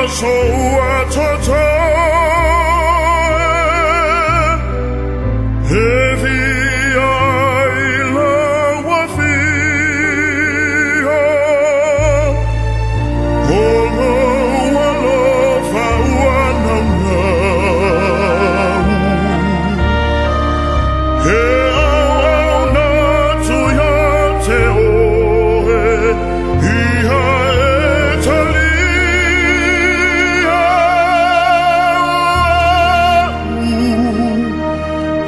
aso ua toto e, e via i lau afio, o lou alofa ua naunau. He auauna atu ia te oe, ia e talia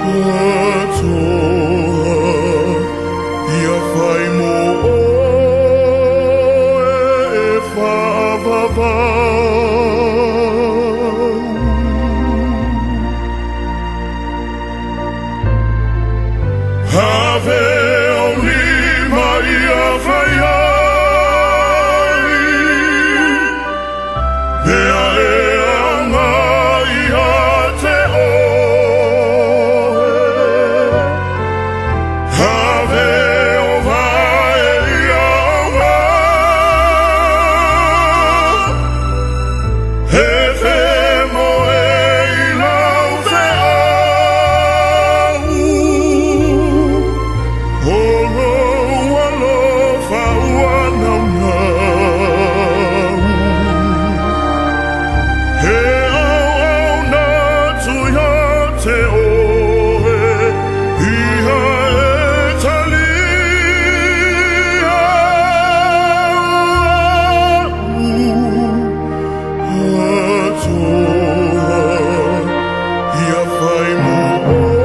au katoa, ia whai mō oe e whaavavau. Ave ou lima ia fai ai, mea e anga ia te oe. Ave o vae ia auga, e femoe i lau feau, o lou alofa ua naunau. He auauna atu ia te oe, ia e talia au katoa, ia whai mō oe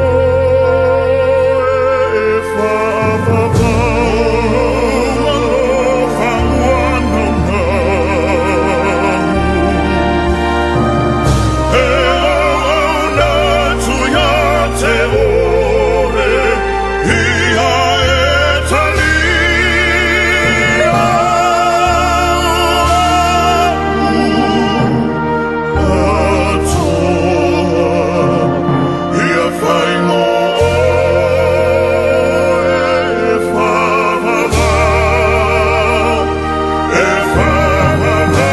e whaavavau. O lou alofa ua naunau. He auauna atu ia te oe, ia e talia au katoa, ia whai mō oe e whaavavau, e whaavavau,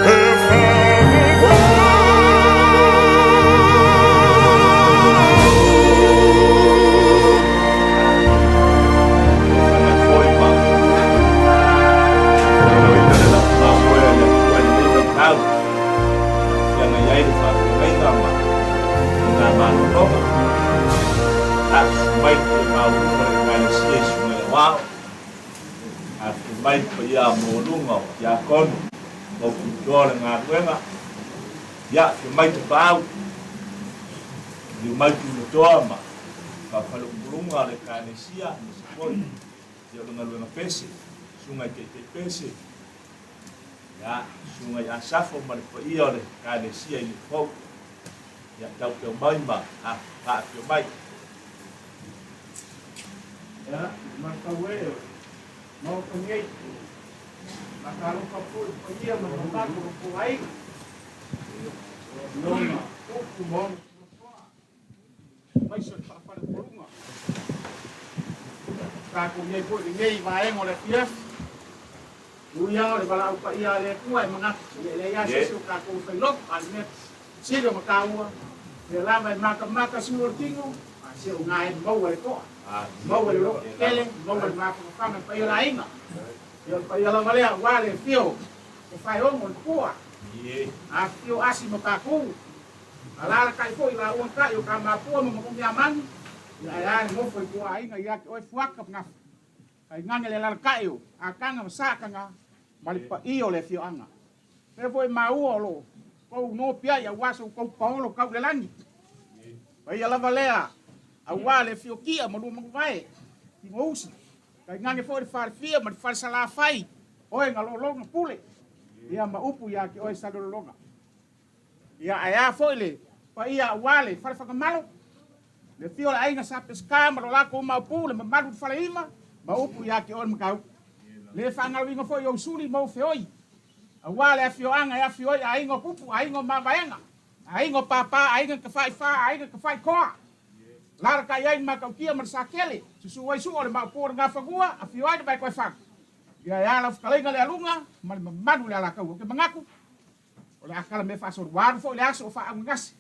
e whaavavau. Fana foi ma faaauauina le lafumā a le Atua i lenei vaitau, feagai ai le faafeagaiga ma faigamalologa. Afifio mai le paia maualuga o le Ekalesia i Susuga i le Aoao, afifio mai le paia maualuga o Tiakono ma Utuitoa o le galuega, ia afifio mai Tapaau, liliu mai Tulatoa ma Faafaleupoluga o le Ekalesia, aemaise foi ia o le galuega pese, Susuga i Taitai Pese, ia, Susuga i Asafo ma le paia o le Ekalesia i Lefou, ia taupeu mai ma aafio mai. Ia, matau e o le Maota nei, faatalofa foi i le paia ma le mamalu o lo outou aiga, i ona upu ma ona tulafono, aemaise o le faafaleupoluga. Tatou i ai foi i lenei vaega o le afiafi, ui lava o le valaau paia a le Atua e manatu, ia e leai lava se isi o tatou e fai loto, a o le mea sili ona taua, lea lava e matamata sui o le tino, a se o na e maua le toa, maua le loto tele, maua le mafanafana i le paia o le aiga. Ia o le paia lava lea aua le afio o Faeogo le Pua, afifio Asi ma Takou, Alalatai foi laua ta'i o Tamapua ma Manumiamanu, ia ae a le nofo i tuaaiga ia te oe Fuata ma Gafa, tainane le alalatai o Ataga ma Satana ma le paia o le afioaga. Lea foi maua o lo tou nopiai aua so outou paolo tau le lagi. Paia lava lea aua le afio Kia ma lua manuvae, Tinousi, tainane foi le Falefia ma le Falesalafai, oe na lologa pule, ia ma upu ia te oe Salelologa. Ia ae a foi le paia aua le Fale Fagamalo, le afio o le aiga Sa Peseta ma lo latou maopu, le mamalu i le Faleima ma upu ia te oe le Mataupu. Le faagaloina foi ou suli ma ou feoi, aua le afioaga e afio ai aiga o Pupu, aiga o Mavaega, aiga o Papa, aiga Tafa'ifa, aiga Tafa'itoa. Alalatai ai le Matautia ma le Satele, susu ai Sua o le Maopu o le Gafanua, afio ai le Vaetoefaga. Ia e a lau fetalaiga le aluga ma le mamalu i le alataua. Ou te manatu o le a tala mea faasolo. Ua alu foi le aso o faaaaugagase.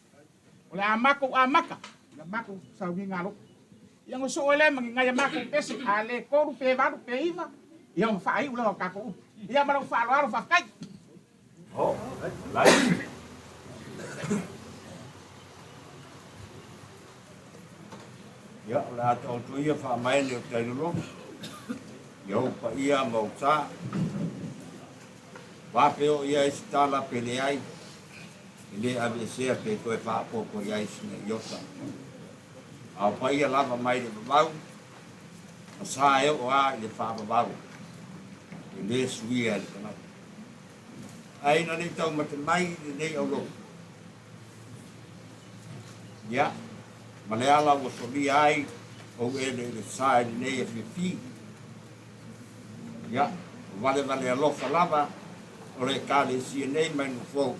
O le a matou amata i la matou sauniga loto. Ia ona soo ai lea ma ni nai a matou pese, a le 3 pe 8 pe 9, ia ona faaiu lea o tatou upu. Ia ma lou faaaloalo, faafetai. Oh, lai. Ia, o le a taoto ia faamaene o tailoloto, i ou paia ma ou sa. Ua pe oo i ai se tala pe leai, e le aveesea pe toe faaopoopo i ai sina iota. A o paia lava mai le vavau, ma sa e oo a i le faavavau, e le suia e le tagata. Ae ina ne i taumate mai lenei aulotu, ia, ma le ala ua solia ai ou ele i le sa i lenei afiafi, ia, o valevale alofa lava o le Ekalesia nei mai Nufou,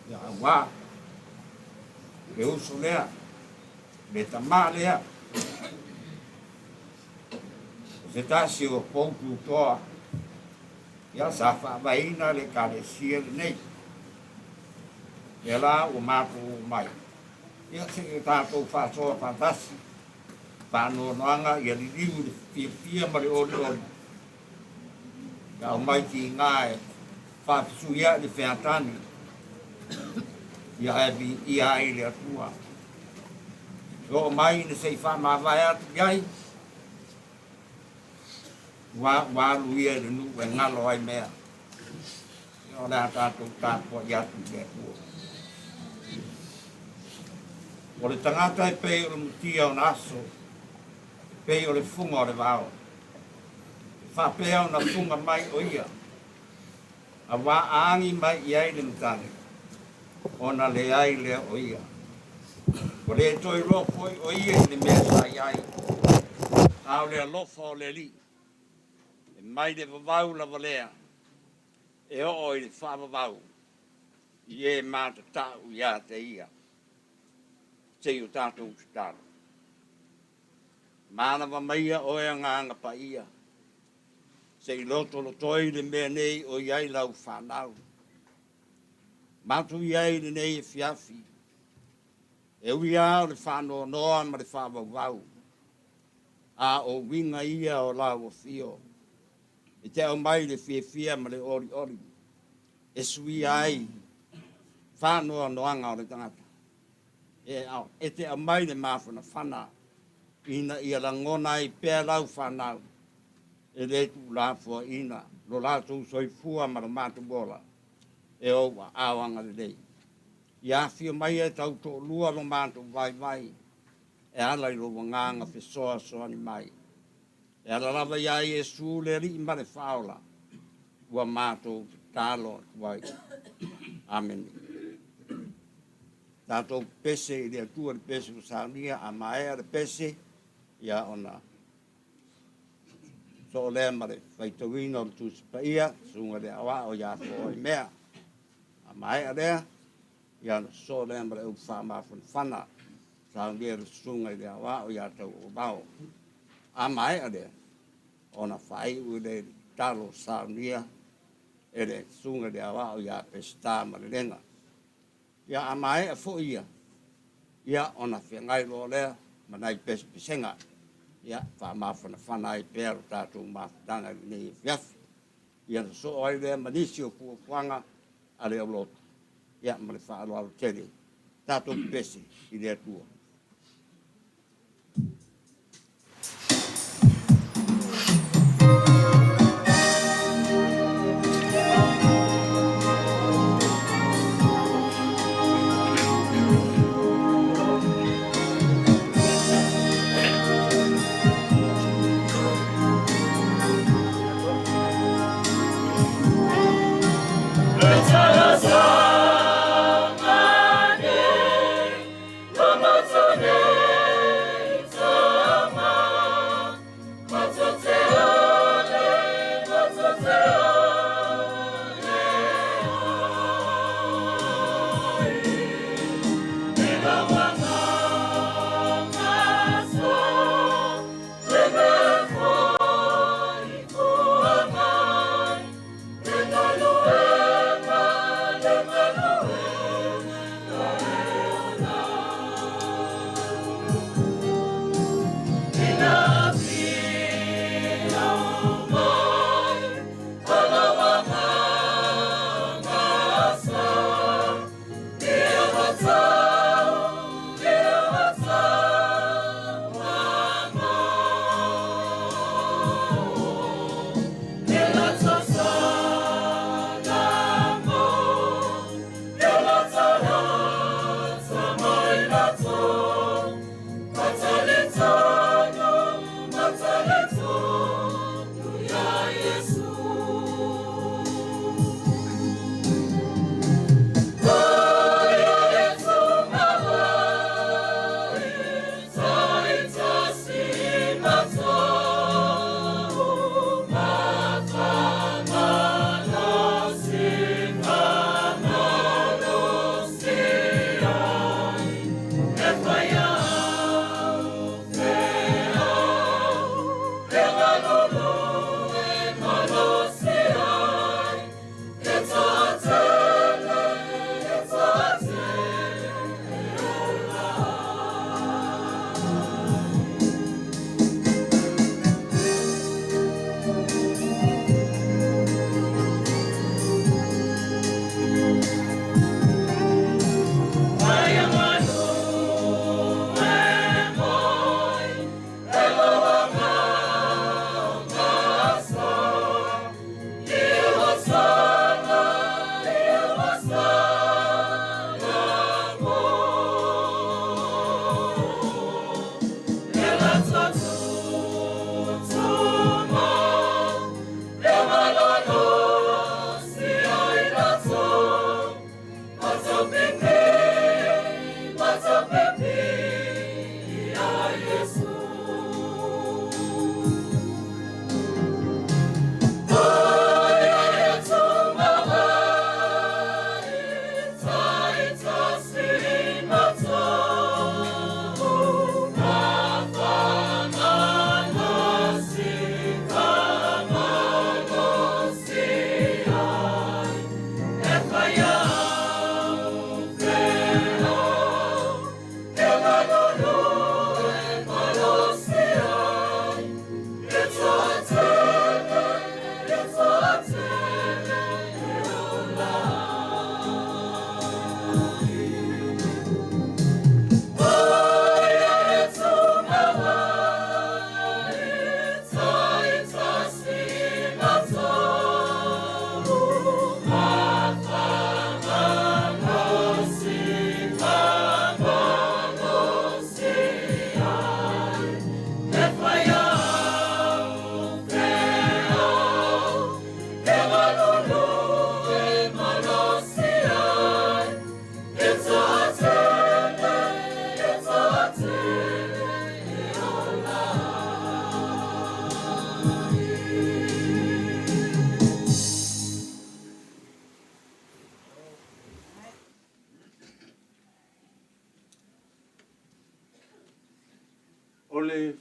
ia, auā le uso lea, le tamā lea, o se tasi o pou tutoa, ia, sa faavaeina le Ekalesia lenei. Lea la ua matou oo mai, ia se i o tatou faasoa faatasi, faanoanoaga ia liliu i le fiafia ma le olioli, ia aumai tiga e faafesuia'i le featani, ia ae viia ai le Atua. E oo mai ina se i faamavae atu i ai, ua ua alu ia i le nuu e galo ai mea. Ia o le a tatou tapuai atu i le Atua. O le tagata e pei o le mutia o na aso, e pei o le fuga o le vao. E faapea ona fuga mai o ia, auā a agi mai i ai le matagi, ona leai lea o ia. Ua le toe iloa foi o ia i le mea sa i ai, a o le alofa o le Alii, e mai le vavau lava lea e oo i le faavavau i e matatau ia te ia. Se i o tatou tatalo. Manava maia oe Agaga Paia, se i lotolotoi le mea nei o i ai lau fanau. Matou i ai i lenei afiafi, e ui lava o le faanoanoa ma le faavauvau, a o uiga ia o lau afio e te aumai le fiafia ma le olioli e suia ai faanoanoaga o le tagata. E te aumai le mafanafana ina ia lagona ai pea lau fanau e le tuulafoaiina lo latou soifua ma lo matou ola e ou aao agalelei. Ia afio mai e tau toalua lo matou vaivai e ala i lou agaga fesoasoani mai. E ala lava iā Iesu le Alii ma le Faaola ua matou tatalo atu ai. Amene. Tatou pese i le Atua le pese ua saunia, a maea le pese, ia ona soo lea ma le faitauina o le Tusi Paia, Susuga i le Aoao ia Foaimea. A maea lea, ia ona soo lea ma le upu faamafanafana, saunia le Susuga i le Aoao ia Tauoovao. A maea lea, ona faaiu lea i le tatalo saunia e le Susuga i le Aoao ia Peseta Malelega. Ia a maea foi ia, ia ona feagai loa lea ma nai pesepesega, ia faamafanafana ai pea lo tatou mafutaga i lenei afiafi. Ia ona soo ai lea ma nisi o fuafuaga a le aulotu, ia ma le faaaloalo tele, tatou pepese i le Atua.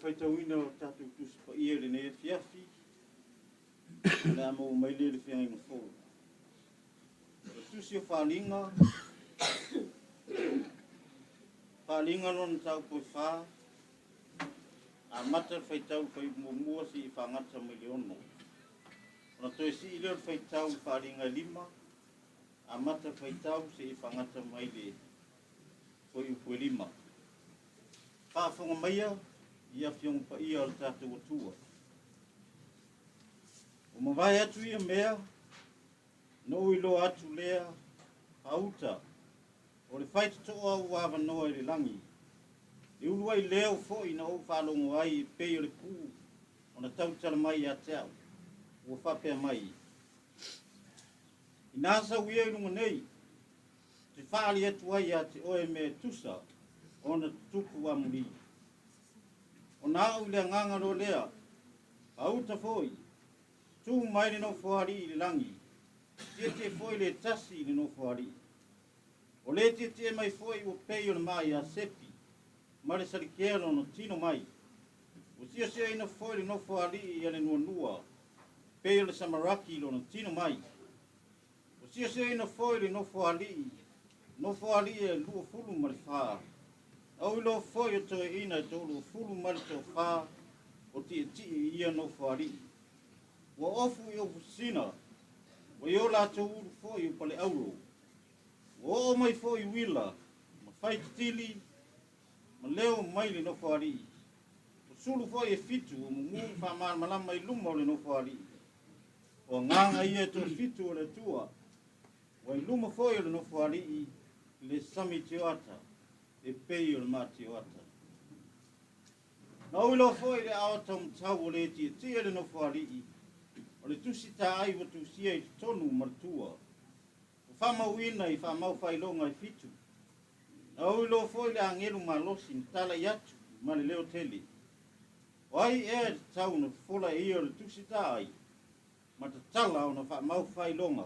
faitauina o tatou Tusi Paia i lenei afiafi, o le a maua mai lea i le Feagaiga Fou. O le Tusi o Faaaliga, Faaaliga lona mataupu e fa, amata le faitau i le fuaiupu muamua seia faagata mai le 6. Ona toe sii lea o le faitau i le Faaaliga e 5, amata le faitau seia faagata mai le fuaiupu e 5. Faafofoga maia i Afioga Paia a le tatou Atua. Ua mavae atu ia mea, na ou iloa atu lea faauta o le faitotoa ua avanoa i le lagi. E ulu ai leo foi na ou faalogo ai e pei o le ku ona tautala mai ia te au, ua faapea mai, Inā sau ia i luga nei, ou te faaali atu ai ia te oe mea e tusa ona tutupu amuli. Ona au i le agaga loa lea, faauta foi, tu mai le Nofoalii i le lagi, tietie foi le tasi i le Nofoalii. O le tietie mai foi ua pei o le maa ia Sepi, ma le salikea lona tino mai. Ua siosioina foi le Nofoalii ia le nuanua, pei o le samaraki lona tino mai. Ua siosioina foi le Nofoalii, Nofoalii e 24. Na ou iloa foi o toeaiina e toaluafulu ma le toafa o tietie i ia Nofoalii. Ua ofu i ofusina, ua i o latou ulu foi o paleauro. Ua oo mai foi uila ma faititili ma leo mai le Nofoalii. O sulu foi e fitu o mumu faamalamalama i luma o le Nofoalii. O agaga ia e toafitu o le Atua, ua i luma foi o le Nofoalii le sami tioata e pei o le matioata. Na ou iloa foi le aao taumatau o le tietie le Nofoalii, o le tusi taai ua tusia i totonu ma le tua, ua faamauina i faamaufaailoga e fitu. Na ou iloa foi le agelu malosi na talai atu ma le leo tele, O ai ea e tatau ona fofola e ia o le tusi taai ma tatala ona faamaufaailoga?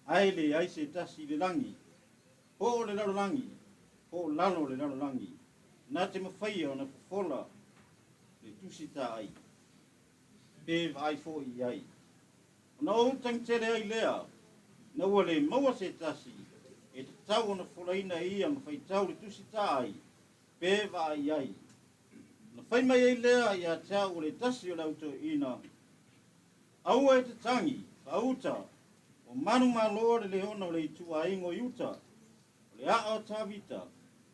Ae leai se tasi i le lagi, po o le lalolagi, po o lalo o le lalolagi, na te mafaia ona fofola le tusi taai, pe vaai foi i ai. Ona ou tagitele ai lea, ina ua le maua se tasi e tatau ona fofolaina e ia ma faitau le tusi taai, pe vaai i ai. Ona fai mai ai lea ia te au o le tasi o le au toeaina, Aua e te tagi, faauta, o manumalo le leona o le ituaiga o Iuta, o le aa o Tavita,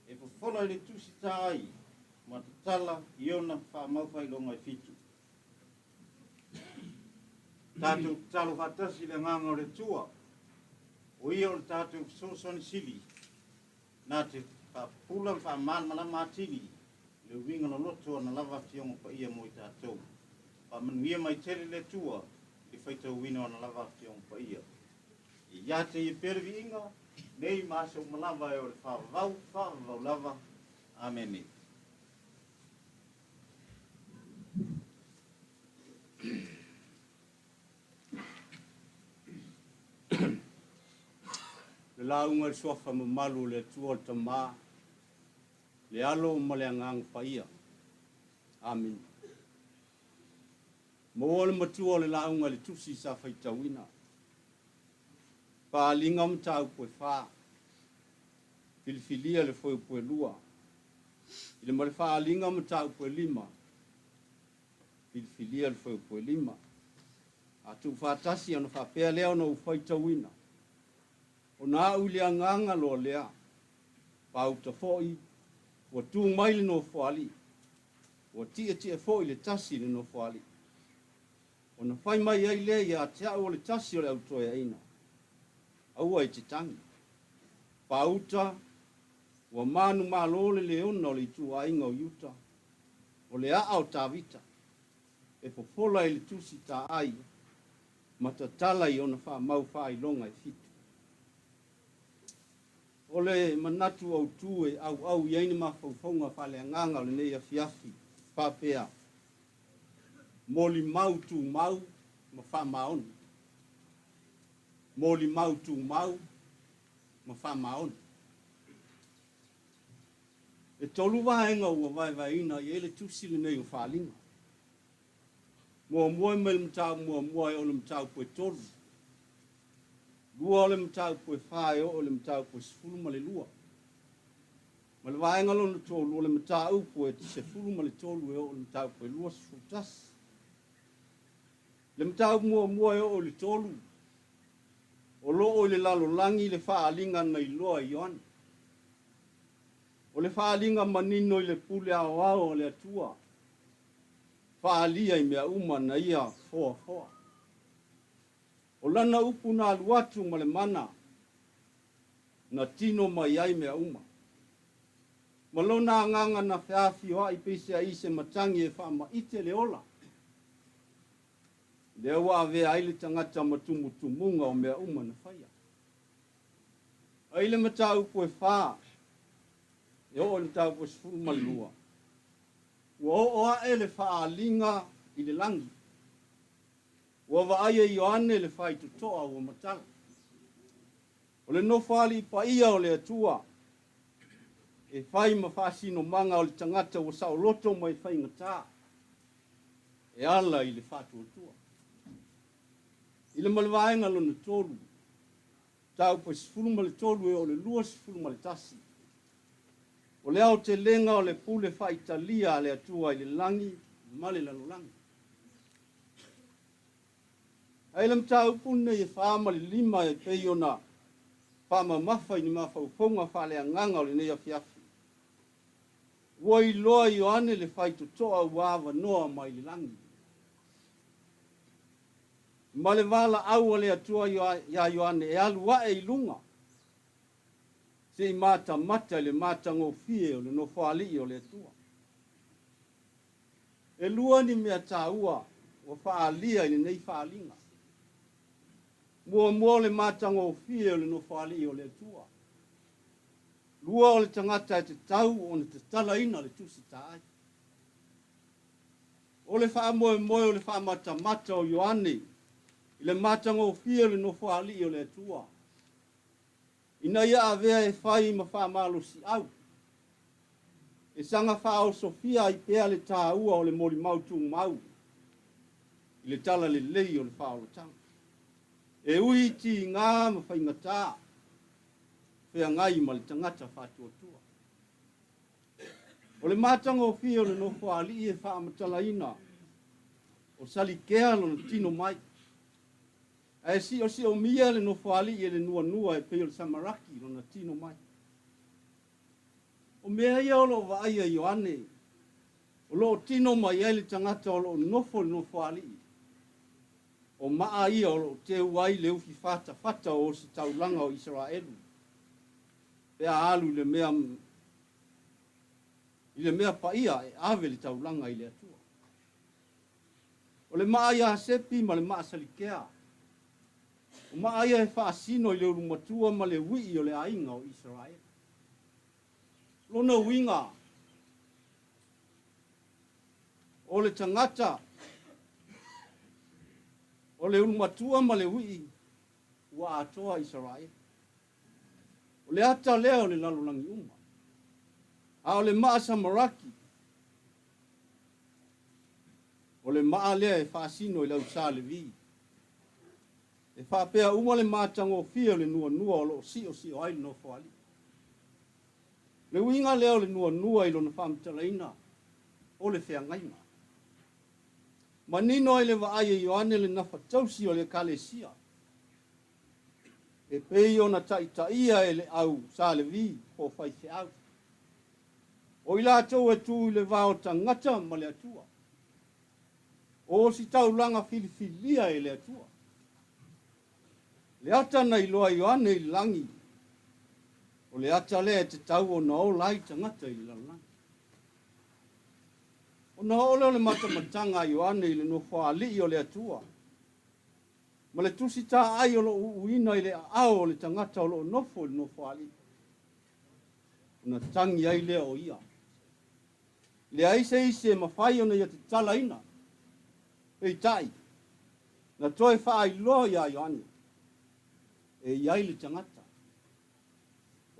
e fofola i le tusi taai ma tatala i ona faamaufailoga e fitu. Tatou tatalo faatasi i le agaga o le Atua, o ia o le tatou fesoasoani sili. Na te faapupula ma faamalamalama atili le uiga loloto ana lava Afioga Paia mo i tatou. Faamanuia mai tele le Atua i le faitauina o ana lava Afioga Paia. E ia te ia pea le viiga, nei ma aso uma lava e o le faavavau, faavavau lava. Amene. Le lauga i le Suafa mamalu o le Atua le Tama, le Alo ma le Agaga Paia. Amene. Maua le matua o le lauga i le tusi sa faitauina. Faaaliga o mataupu e fa. Filifilia le foeupu e lua. I le ma le faaaliga o mataupu e lima. Filifilia le fuaiupu e lima. A tuufaatasi ona faapea lea ona ou faitauina, Ona au i le agaga loa lea, pauta foi, ua tu mai le Nofoalii, ua tietie foi le tasi i le Nofoalii. Ona fai mai ai lea ia te au o le tasi o le au toeaina, Aua e te tagi. Pauta, ua manumalo le leona o le ituaiga o Iuta, O le aa o Tavita e fofola i le tusi taai ma tatala i ona faamau faailoga e fitu. O le manatu autu e auau i ai ni mafaufauga faaleagaga o lenei afiafi faapea, Molimau tumau ma faamaoni. Molimau tumau ma faamaoni. E tolu vaega ua vaevaeina i ai le tusi lenei o Faaaliga. Muamua e mai le mataupu muamua e oo i le mataupu e tolu. Lua o le mataupu e fa e oo i le mataupu e 12. Ma le vaega lona tolu o le mataupu e 13 e oo i le mataupu e 21. Le mataupu muamua e oo i le tolu, o lo o i le lalolagi le faaaliga na iloa e Ioane. O le faaaliga manino i le pule aoao a le Atua, faaalia i mea uma na ia foafoa. O lana upu na alu atu ma le mana, na tino mai ai mea uma. Ma lona agaga na feafioai peiseai se matagi e faamaite le ola, lea ua avea ai le tagata ma tumutumuga o mea uma na faia. A i le mataupu e fa, e oo i le mataupu e 12, ua oo ae le faaaliga i le lagi. Ua vaai e Ioane le faitotoa ua matala. O le Nofoalii paia o le Atua, e fai ma faasinomaga o le tagata ua saoloto mai faigata e ala i le faatuatua. I le ma le vaega lona tolu, mataupu e 13 e oo i le 21, o le aotelega o le pule faaitalia a le Atua i le lagi ma le lalolagi. Ae i le mataupu lenei e fa ma le lima e pei ona faamamafa i ni mafaufauga faaleagaga o lenei afiafi, ua iloa Ioane le faitotoa ua avanoa mai le lagi. Ma le valaau a le Atua iā Ioane e alu ae i luga se i matamata i le matagofie o le Nofoalii o le Atua. E lua ni mea taua ua faaalia i lenei faaaliga. Muamua o le matagofie o le Nofoalii o le Atua. Lua o le tagata e tatau ona tatalaina le Tusi Taai. O le faamoemoe o le faamatamata o Ioane i le matagofie o le Nofoalii o le Atua, ina ia avea e fai ma faamalosiau, e saga faaosofia ai pea le taua o le molimau tumau i le talalelei o le faaolataga. E ui i tiga ma faigata, feagai ma le tagata faatuatua. O le matagofie o le Nofoalii e faamatalaina o Salikea lona tino mai, ae siosiomia le Nofoalii e le nuanua e pei o le Samaraki lona tino mai. O mea ia o lo o vaaia e Ioane, o lo o tino mai ai le tagata o lo o nofo i le Nofoalii, o maa ia o lo o teu ai le ufi fatafata o ositaulaga o Isaraelu, pe a alu i le mea i le mea paia e ave le taulaga i le Atua. O le maa Iasepi ma le maa Salikea, o maa ia e faasino i le ulumatua ma le uii o le aiga o Isaraelu. Lona uiga, o le tagata, o le ulumatua ma le uii ua atoa Isaraelu. O le ata lea o le lalolagi uma. A o le maa Samaraki, o le maa lea e faasino i le au Levi. E faapea uma le matagofie o le nuanua o lo o siosio ai le Nofoalii. Le uiga lea o le nuanua i lona faamatalaina o le feagaiga. Manino ai le vaai e Ioane le nafatausi o le Ekalesia, e pei ona taitaia e le au Sa Levi po o faifeau. O i latou e tu i le va o tagata ma le Atua. O ositaulaga filifilia e le Atua. Le ata na iloa Ioane i le lagi, o le ata lea e tatau ona ola ai tagata i le lalolagi. Ona oo lea o le matamataga a Ioane i le Nofoalii o le Atua, ma le Tusi Taai o lo o uuina i le aao o le tagata o lo o nofo i le Nofoalii, ona tagi ai lea o ia. Leai se isi e mafai ona ia tatalaina. Peitai, na toe faailoa iā Ioane, e i ai le tagata.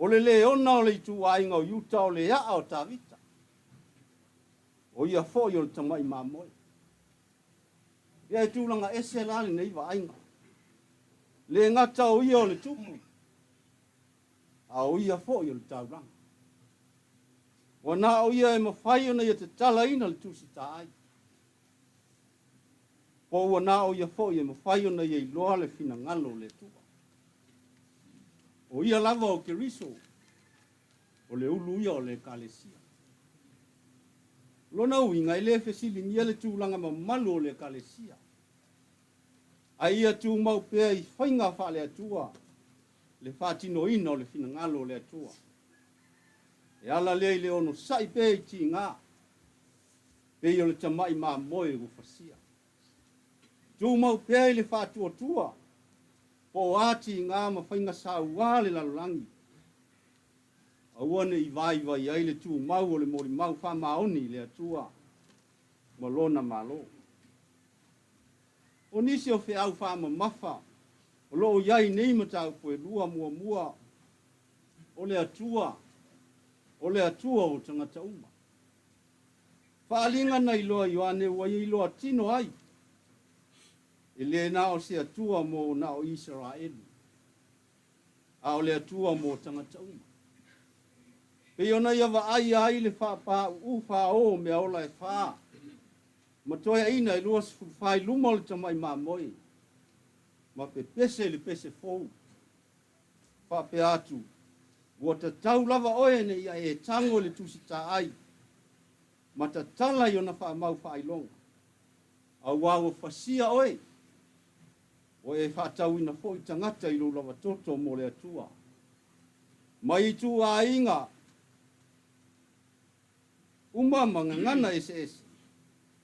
O le leona o le ituaiga o Iuta o le aa o Tavita. O ia foi o le tamai mamoe. Ia e tulaga ese la lenei vaaiga. Le gata o ia o le tupu, a o ia foi o le taulaga. Ua na o ia e mafai ona ia tatalaina le Tusi Taai. Po ua na o ia foi e mafai ona ia iloa le finagalo o le Atua. O ia lava o Keriso, o le ulu ia o le Ekalesia. O lona uiga e le fesiligia le tulaga mamalu o le Ekalesia, a ia tumau pea i faiga faale-Atua le faatinoina o le finagalo o le Atua. E ala lea i le onosai pea i tiga, pei o le tamai mamoe ua fasia. Tumau pea i le faatuatua, po o a tiga ma faiga saua le lalolagi, aua ne i vaivai ai le tumau o le molimau faamaoni i le Atua ma Lona Malo. O nisi o feau faamamafa o lo o i ai nei mataupu e lua, muamua, o le Atua, o le Atua o tagata uma. Faaaliga na iloa Ioane ua ia iloa tino ai, e le na o se Atua mo na o Isaraelu, a o le Atua mo tagata uma. Pei ona ia vaaia ai le faapāuū fāō o meaola e fā, ma toeaiina e 24 i luma o le tamai mamoe, ma pepese le pese fou, faapea atu, Ua tatau lava oe ina ia e tago i le Tusi Taai ma tatala i ona faamau faailoga, auā ua fasia oe, ua e faatauina foi tagata i lou lava toto mo le Atua. Mai ituaiga uma ma gagana eseese,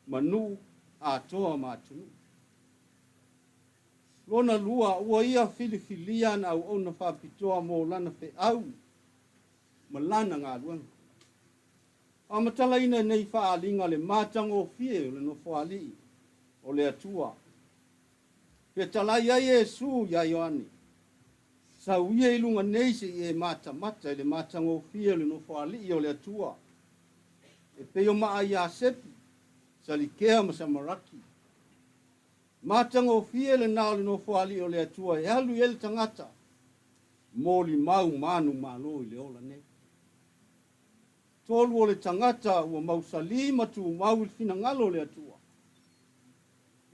ma nuu atoa ma atunuu. Lona lua, ua ia filifilia ana auauna faapitoa mo lana feau ma lana galuega. Faamatalaina nei faaaliga le matagofie o le Nofoalii o le Atua. Fetalai ai Iesu iā Ioane, Sau ia i luga nei se i e matamata i le matagofie o le Nofoalii o le Atua, e pei o maa iā Sepi, Salikea ma Samaraki. Matagofie lena o le Nofoalii o le Atua e alu i ai le tagata, molimau manumalo i le ola nei. Tolu o le tagata ua mausali ma tumau i le finagalo o le Atua.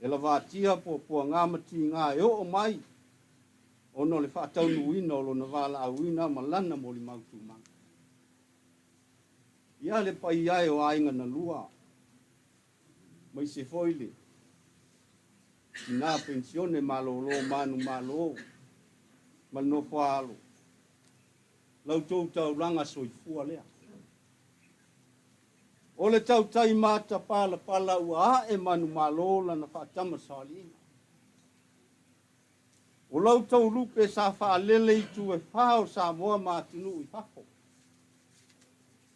E lavatia puapuaga ma tiga e oo mai ona o le faataunuuina o lona valaauina ma lana molimau tumau. Ia le paia e o aiga na lua, maise foi le tina penisione malolo manumalo ma le nofoaalo, la outou taulaga soifua lea. O le tautai matapalapala ua ae manumalo lana faatamasoaliiga. O la outou lupe sa faalele i itu e fā o Samoa ma atunuu i fafo,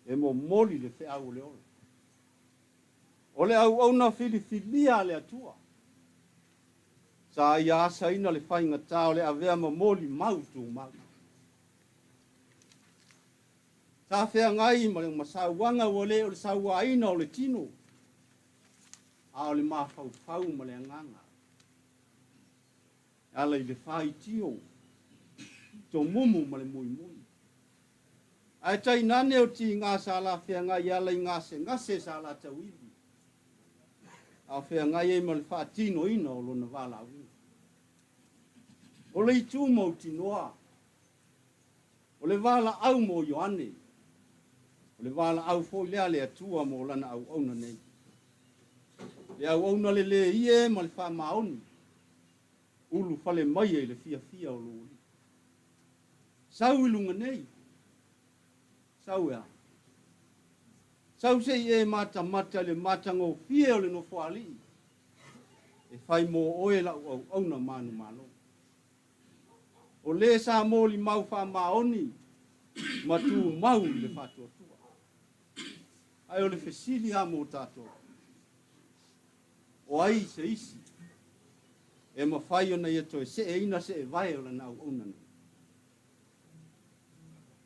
e momoli le feau o le ola. O le auauna filifilia a le Atua, sa ia asaina le faigata o le avea ma molimau tumau. Sa feagai ma le masauaga ua le o le sauaina o le tino, a o le mafaufau ma le agaga. E ala i le faitio, tomumu ma le muimui. Ae tainane o tiga sa la feagai e ala i gasegase sa la tauivi, a o feagai ai ma le faatinoina o lona valaauina. O le itu mautinoa, o le valaau mo Ioane, o le valaau foi lea a le Atua mo lana auauna nei. Le auauna lelei e ma le faamaoni, ulufale mai ai le fiafia o lou Alii. Sau i luga nei. Sau e a? Sau se i e matamata i le matagofie o le Nofoalii e fai mo oe lau auauna manumalo. O le sa molimau faamaoni ma tumau i le faatuatua. Ae o le fesili lava mo tatou, o ai se isi e mafai ona ia toe seeina seevae o lana auauna nei?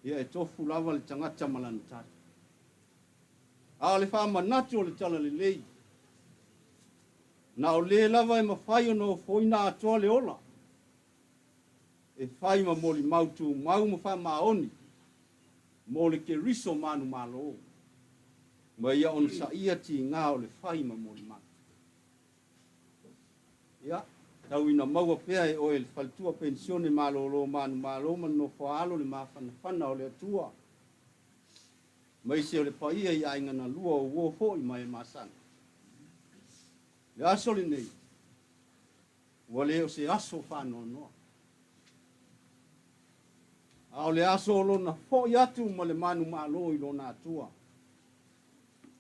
Ia e tofu lava le tagata ma lana tali. A o le faamanatu o le Talalelei, na o le lava e mafai ona ofoina atoa le ola, e fai ma molimau tumau ma faamaoni mo le Keriso manumalo, ma ia onosaia tiga o le fai ma molimau. Ia, tau ina maua pea e oe le faletua penisione malolo manumalo ma le nofoaalo le mafanafana o le Atua, maise o le paia i aiga na lua o uo foi ma e masani. Le aso lenei, ua le o se aso faanoanoa, a o le aso o lona foi atu ma le manumalo i lona Atua,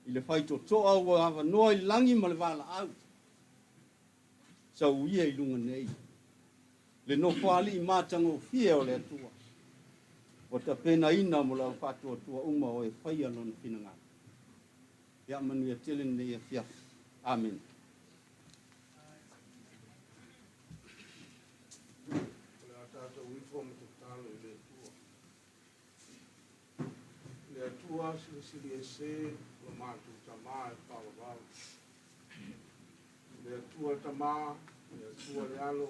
i le faitotoa ua avanoa i le lagi ma le valaau, sau ia i luga nei, le nofoalii matagofie o le Atua, ua tapenaina mo le au faatuatua uma o e faia lona finagalo. Ia manuia tele lenei afiafi. Amene. O le a tatou ifo ma tatalo i le Atua. Le Atua Silisili Ese, lo matou Tama e faavavau. Le Atua le Tama, le Atua le Alo,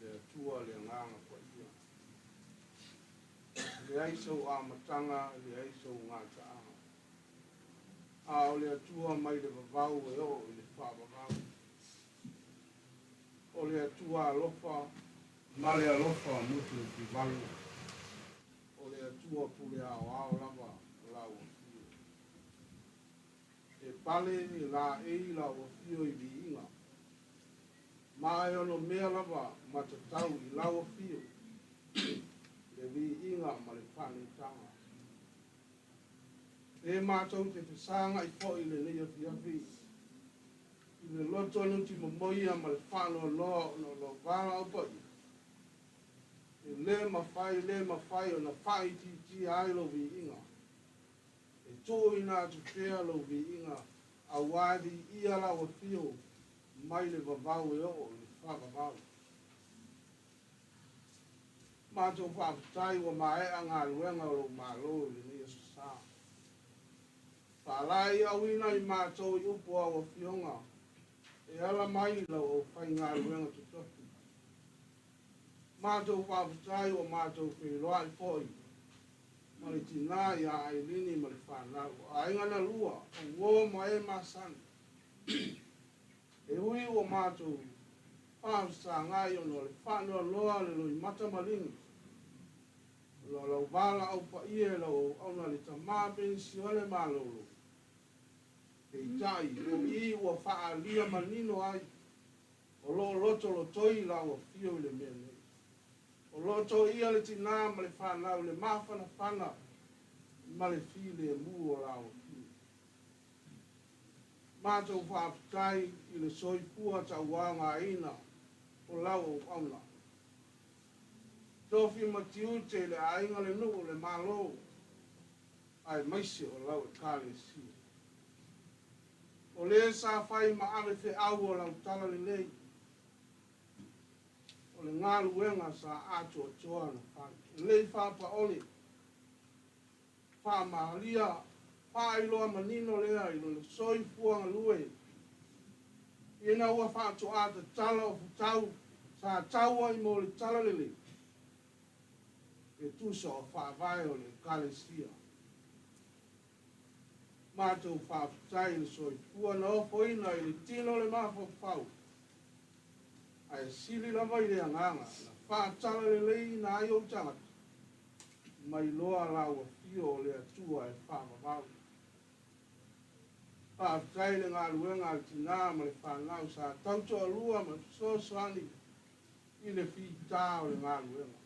le Atua le Agaga Paia. E leai sou amataga, e leai sou gataaga. A o le Atua mai le vavau e oo i le faavavau. O le Atua alofa ma le alofa mutimutivalu. O le Atua pule aoao lava o lau afio. E pale e laei lau afio i viiga. Ma e ono mea lava matatau i lau afio le viiga ma le faaneetaga. E matou te fesagai foi i lenei afiafi i le loto nutimomoia ma le faanoanoa ona o lou valaau paia, e le mafai le mafai ona faaitiitia ai lou viiga. E tuuina atu pea lou viiga aua e viia lau afio mai le vavau e oo i le faavavau. Matou faafetai ua maea galuega o lou Malo i lenei aso sa. Faalaeiauina i matou i upu o au afioga e ala mai i lau aufaigaluega totofi. Matou faafetai ua matou feiloai foi ma le tina ia Ailini ma le fanau, o aiga na lua, o uo ma e masani. E ui ua matou faafesagai ona o le faanoanoa o le loimata maligi, ona o lau valaau paia i lau auauna le tama penisione malolo, peitai, o i ua faaalia manino ai o lo o lotolotoi lau afio i le mea nei. O lo o toia le tina ma le fanau i le mafanafana ma le filemu o lau afio. Matou faafetai i le soifua tauaogaina o lau auauna. Tofi ma tiute i le aiga, le nuu, le Malo, aemaise o lau Ekalesia. O le sa fai ma ave feau o lau talalelei, o le galuega sa atoatoa na fai. Lelei faapaole, Faamahalia, faailoa manino lea i lona soifua galue, ina ua faatoa tatala o futau sa tau ai mo le Talalelei, e tusa o faavae o le Ekalesia. Matou faafetai i le soifua na ofoina i le tino o le mafaufau, ae sili lava i le agaga na faatalaleleiina ai ou tagata mai loa lau afio o le Atua e faavavau. Faafetai i le galuega a le tina ma le fanau sa tautoalua ma fesoasoani i le fita o le galuega,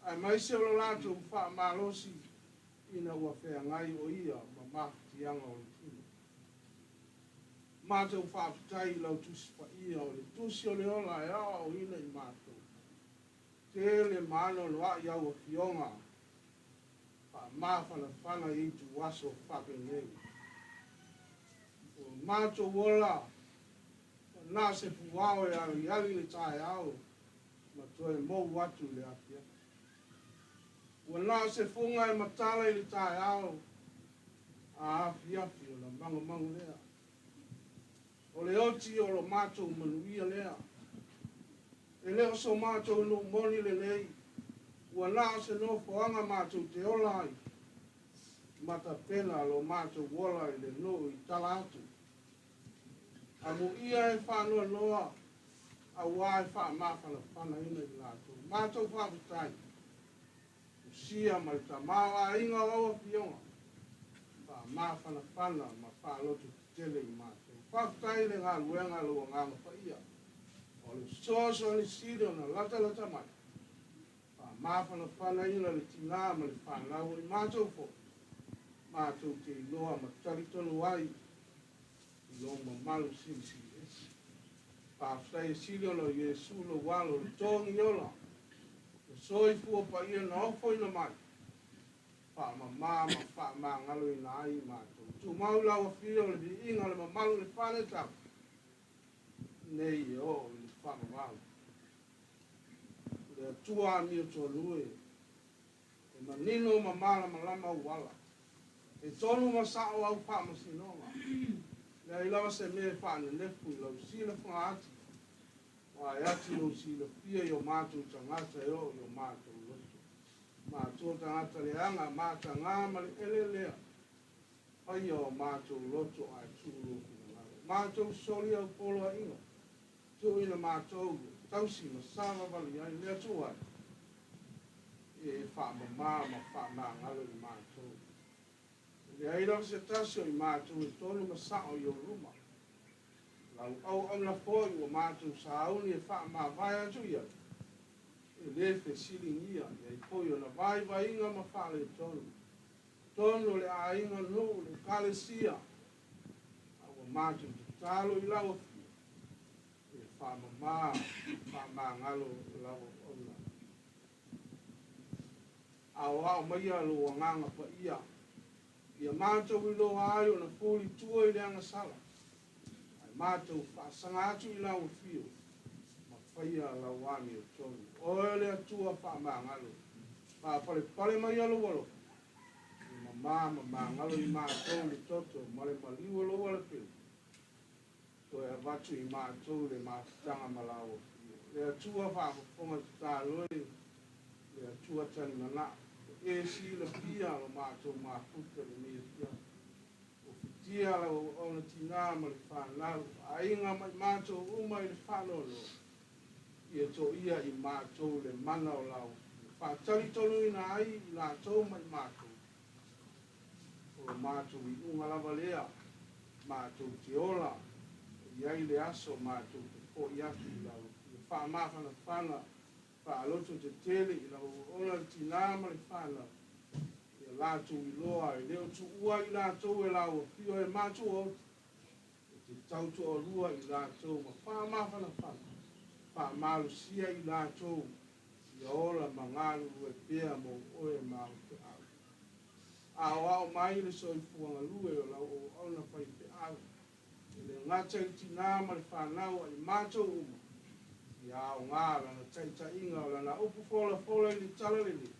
aemaise o lo latou faamalosi ina ua feagai o ia ma mafatiaga o le tino. Matou faafetai i lau Tusi Paia o le Tusi o le Ola e aoaoina i matou. Tele ma anoanoai au afioga faamafanafana i ituaso faapenei. Ua matou ola ua na se puao e aliali le taeao ma toe mou atu i le afiafi. Ua na o se fuga e matala i le taeao, a afiafi ona magomago lea. O le oti o lo matou manuia lea. E le o so matou nuu moni lenei, ua na o se nofoaga matou te ola ai, ma tapena lo matou ola i le nuu i tala atu. Amuia e faanoanoa, auā e faamafanafanaina i latou. Matou faafetai, Usia ma le tamaoaiga o lau Afioga, faamafanafana ma faalototetele i matou. Faafetai i le galuega a lou Agaga Paia, o le fesoasoani sili ona latalata mai, faamafanafanaina le tinā ma le fanau o i matou foi, matou te iloa ma talitonu ai i lou mamalu silisili ese. Faafetai e sili ona o Iesu lou Alo o le togi ola, le soifua paia na ofoina mai, faamama ma faamagaloina ai i matou. Tumau lau Afio le viiga, le mamalu, le faaletau, nei e oo i le faavavau. Le Atua amiotonu e, e manino ma malamalama ou ala, e tonu ma sao au faamasinoga. Leai lava se mea e faanenefu i lau silafaga ati, aua e ati lou silafia i o matou tagata e oo i o matou loto. Matou tagata leaga, matagā ma le eleelea, faia o matou loto ae tuu lou finagalo. Matou soli au poloaiga, tuuina matou tausi ma savavali ai le Atua e faamama ma faamagalo i matou. E leai lava se tasi o i matou e tonu ma sao i ou luma. Lau auauna foi ua matou sauni e faamavae atu i ai, e le fesiligia i ai foi ona vaivaiga ma faaletonu. Tonu o le aiga, nuu, le ekalesia, a ua matou tatalo i lau Afio e faamama faamagalo lau auauna. Aoao maia lou Agaga Paia, ia matou iloa ai ona fulitua i le agasala, ae matou faasaga atu i lau Afio ma faia lau amiotonu. Oe le Atua faamagalo, faapalepale maia lou alofa, e mamā ma magalo i matou le toto ma le maliu o lou alapele, toe avatu i matou le mafutaga ma lau Afio. Le Atua faafofoga tatalo e, le Atua talimanao, e silafia lo matou mafuta i lenei afiafi. Ua fitia lau auauna tinā ma le fanau, aiga ma i matou uma i le faanoanoa, ia toia i matou le mana o lau Afio, faatalitonuina ai i latou ma i matou. O lo matou iuga lava lea, matou te ola, e i ai le aso matou te foi atu i lau Afio. Faamafanafana, faalototetele i lau auauna le tinā ma le fanau, ia latou iloa e le o tuua i latou e lau Afio e matuaoti, e te tautoalua i latou ma faamafanafana, faamalosia i latou, ia ola ma galulue pea mo oe ma au feau. Aoao mai le soifua galue o lau auauna faifeau, e le gata i le tinā ma le fanau a i matou uma, ia aoga lana taitaiga o lana upu folafola i le talalelei,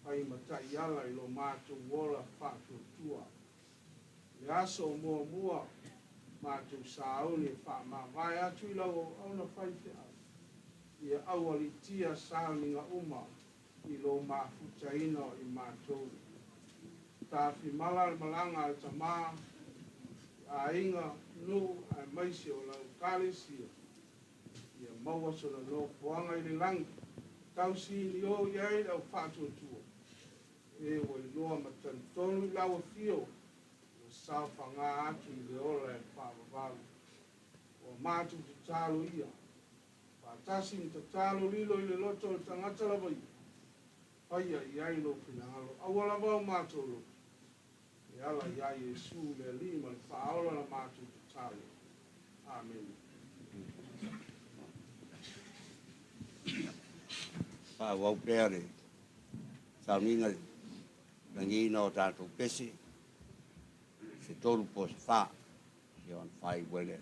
fai ma taiala i lo matou ola faatuatua. Le aso o muamua, matou sauni e faamavae atu i lau auauna faifeau, ia aualiitia sauniga uma i lou mafutaina o i matou. Tafimala le malaga a le tamā, i aiga, nuu aemaise o lau ekalesia, ia maua sona nofoaga i le lagi, tausinio i ai le au faatuatua, e ua iloa ma talitonu i lau Afio, ua saofaga atu i le ola e faavavau. Ua matou tatalo ia, faatasi ma tatalo lilo i le loto o le tagata lava ia, faia i ai lou finagalo, aua lava o matou loto, e ala iā Iesu le Alii ma le Faaola la matou tatalo. Amene. Faaauau pea le sauniga i le lagiina o tatou pese, se tolu po o se fa, ia ona faaiu ai lea.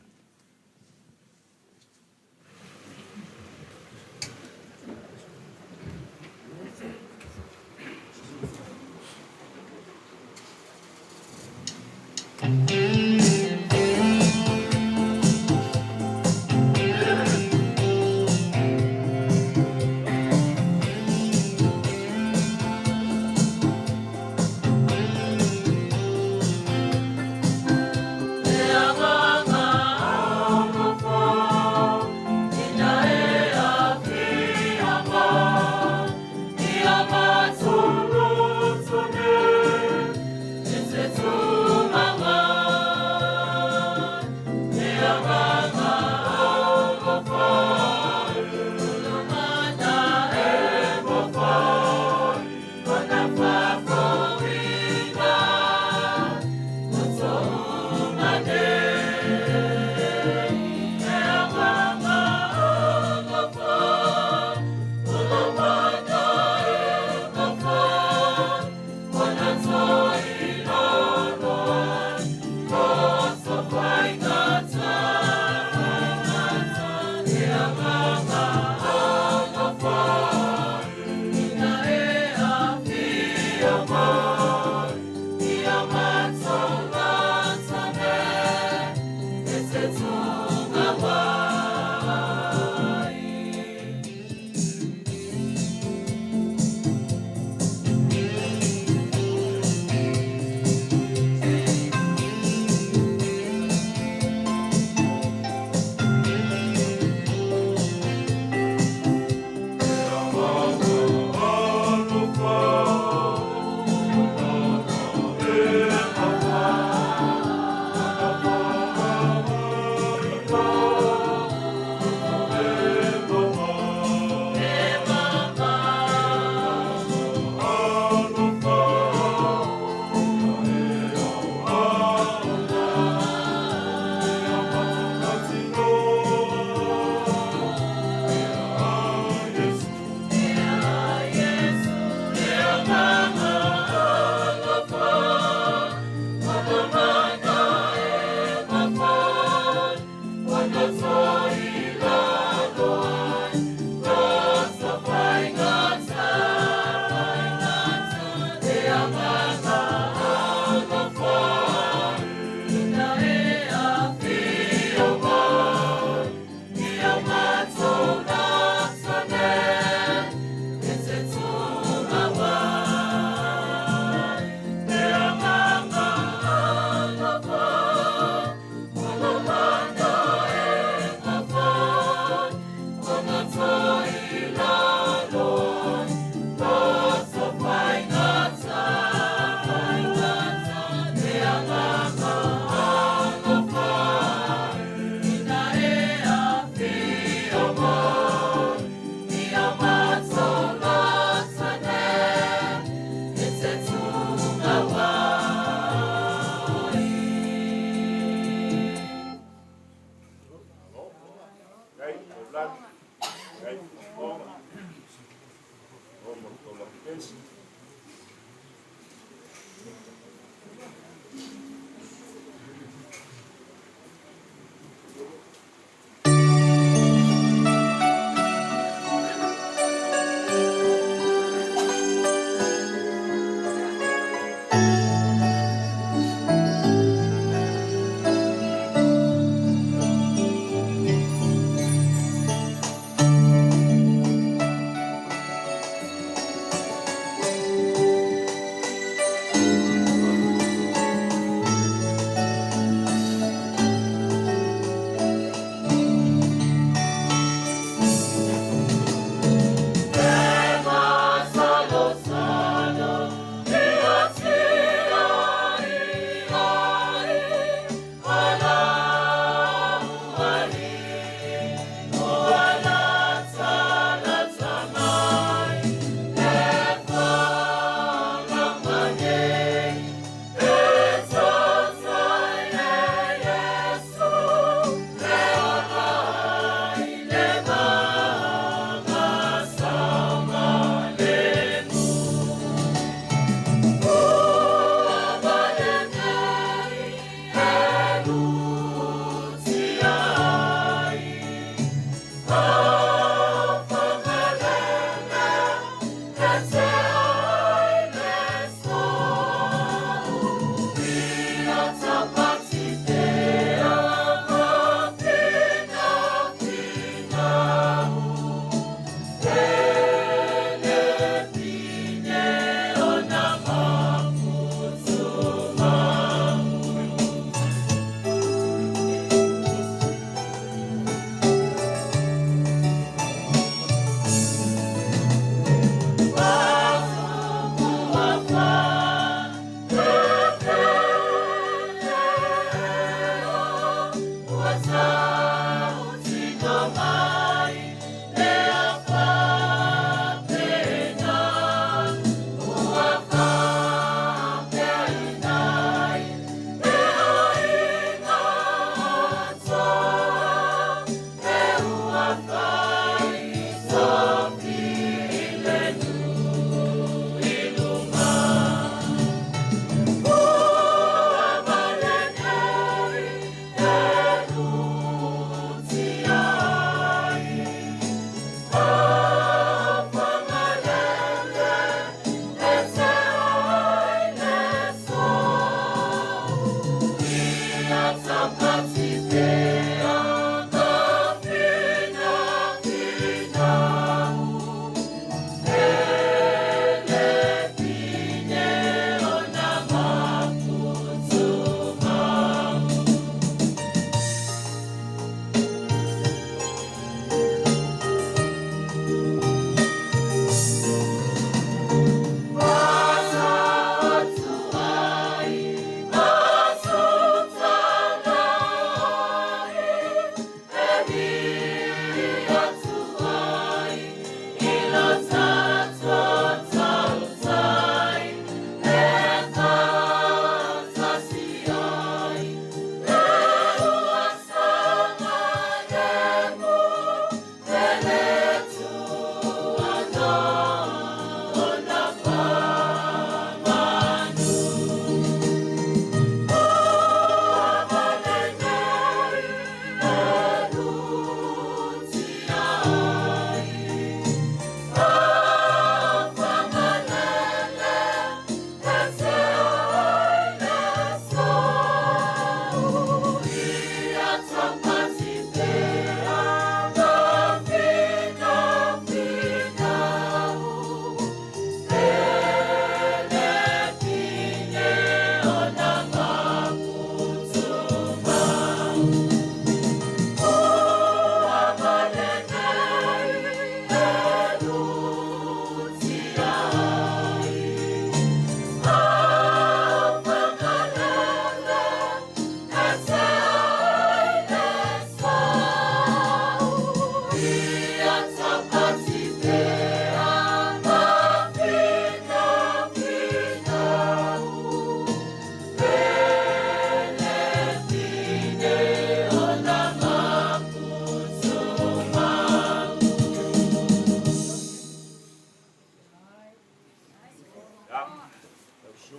Yes.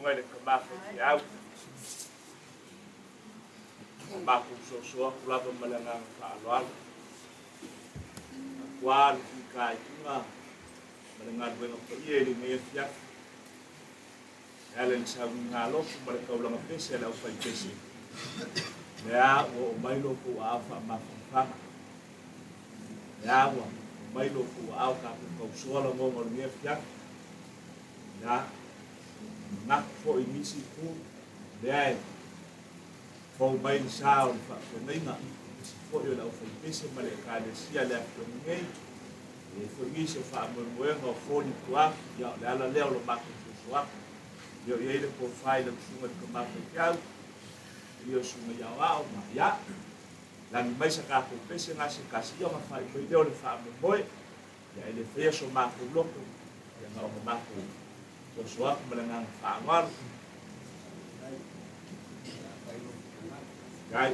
susuga i le tama faifeau. O matou soso atu lava ma le agaga faaaloalo. Matua le fitaituga ma le galuega paia i lenei afiafi. E ala i le sauniga alofu ma le taulaga pese a le aufaipese, lea ua oo mai lo outou aao faamafanafana. Lea ua oo mai lo outou aao tatou tausoa lagona o lenei afiafi. Ia, manatu foi i nisi itu, lea e fou mai le sa o le faafeagaiga, aemaise foi o le aufaipese ma le Ekalesia i le afioaga nei. E i ai foi nisi o faamoemoega o foli i tua atu, ia o le ala lea o lo matou soso atu. E le o i ai le tofa i lau susuga i le tama faifeau, e le o susuga i aoao ma, ia, lagi mai sa tatou pese na se tasi, ia ona faaiu mai lea o le faamoemoe. Ia e le faia so matou loto, ia na ona matou soso atu ma le agaga faaaloalo. Gai.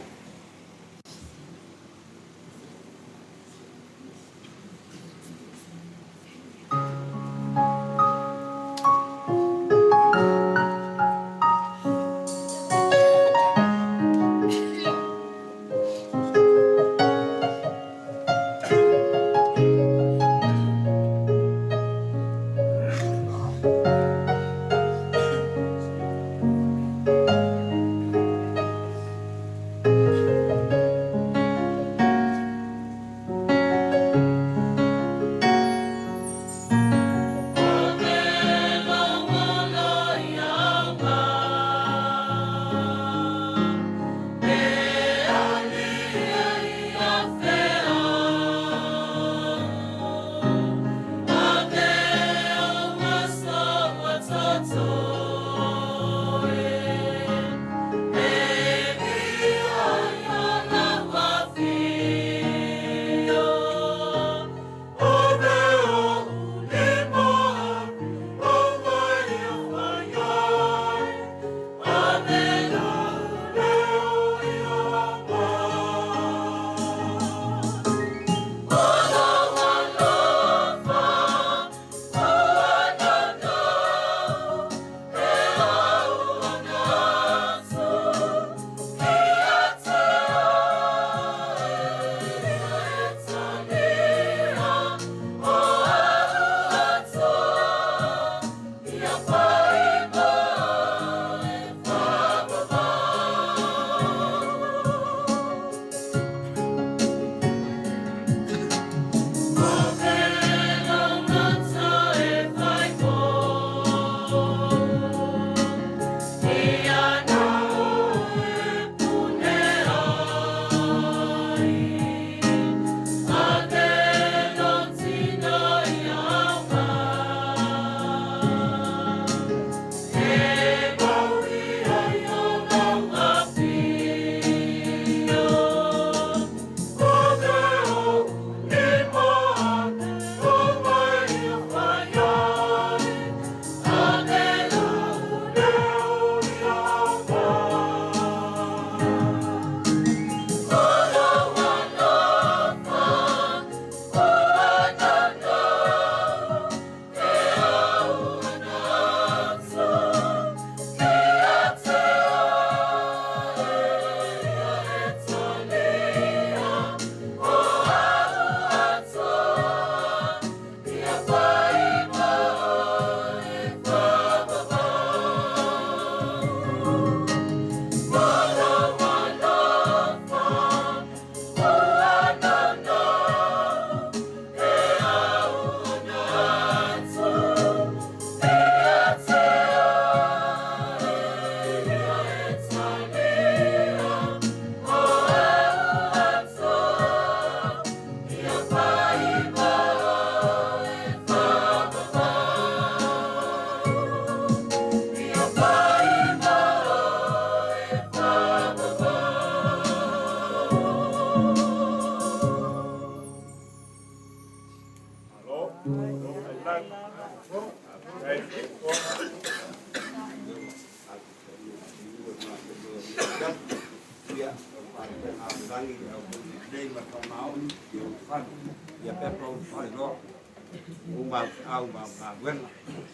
Uma au feau ma au galuega,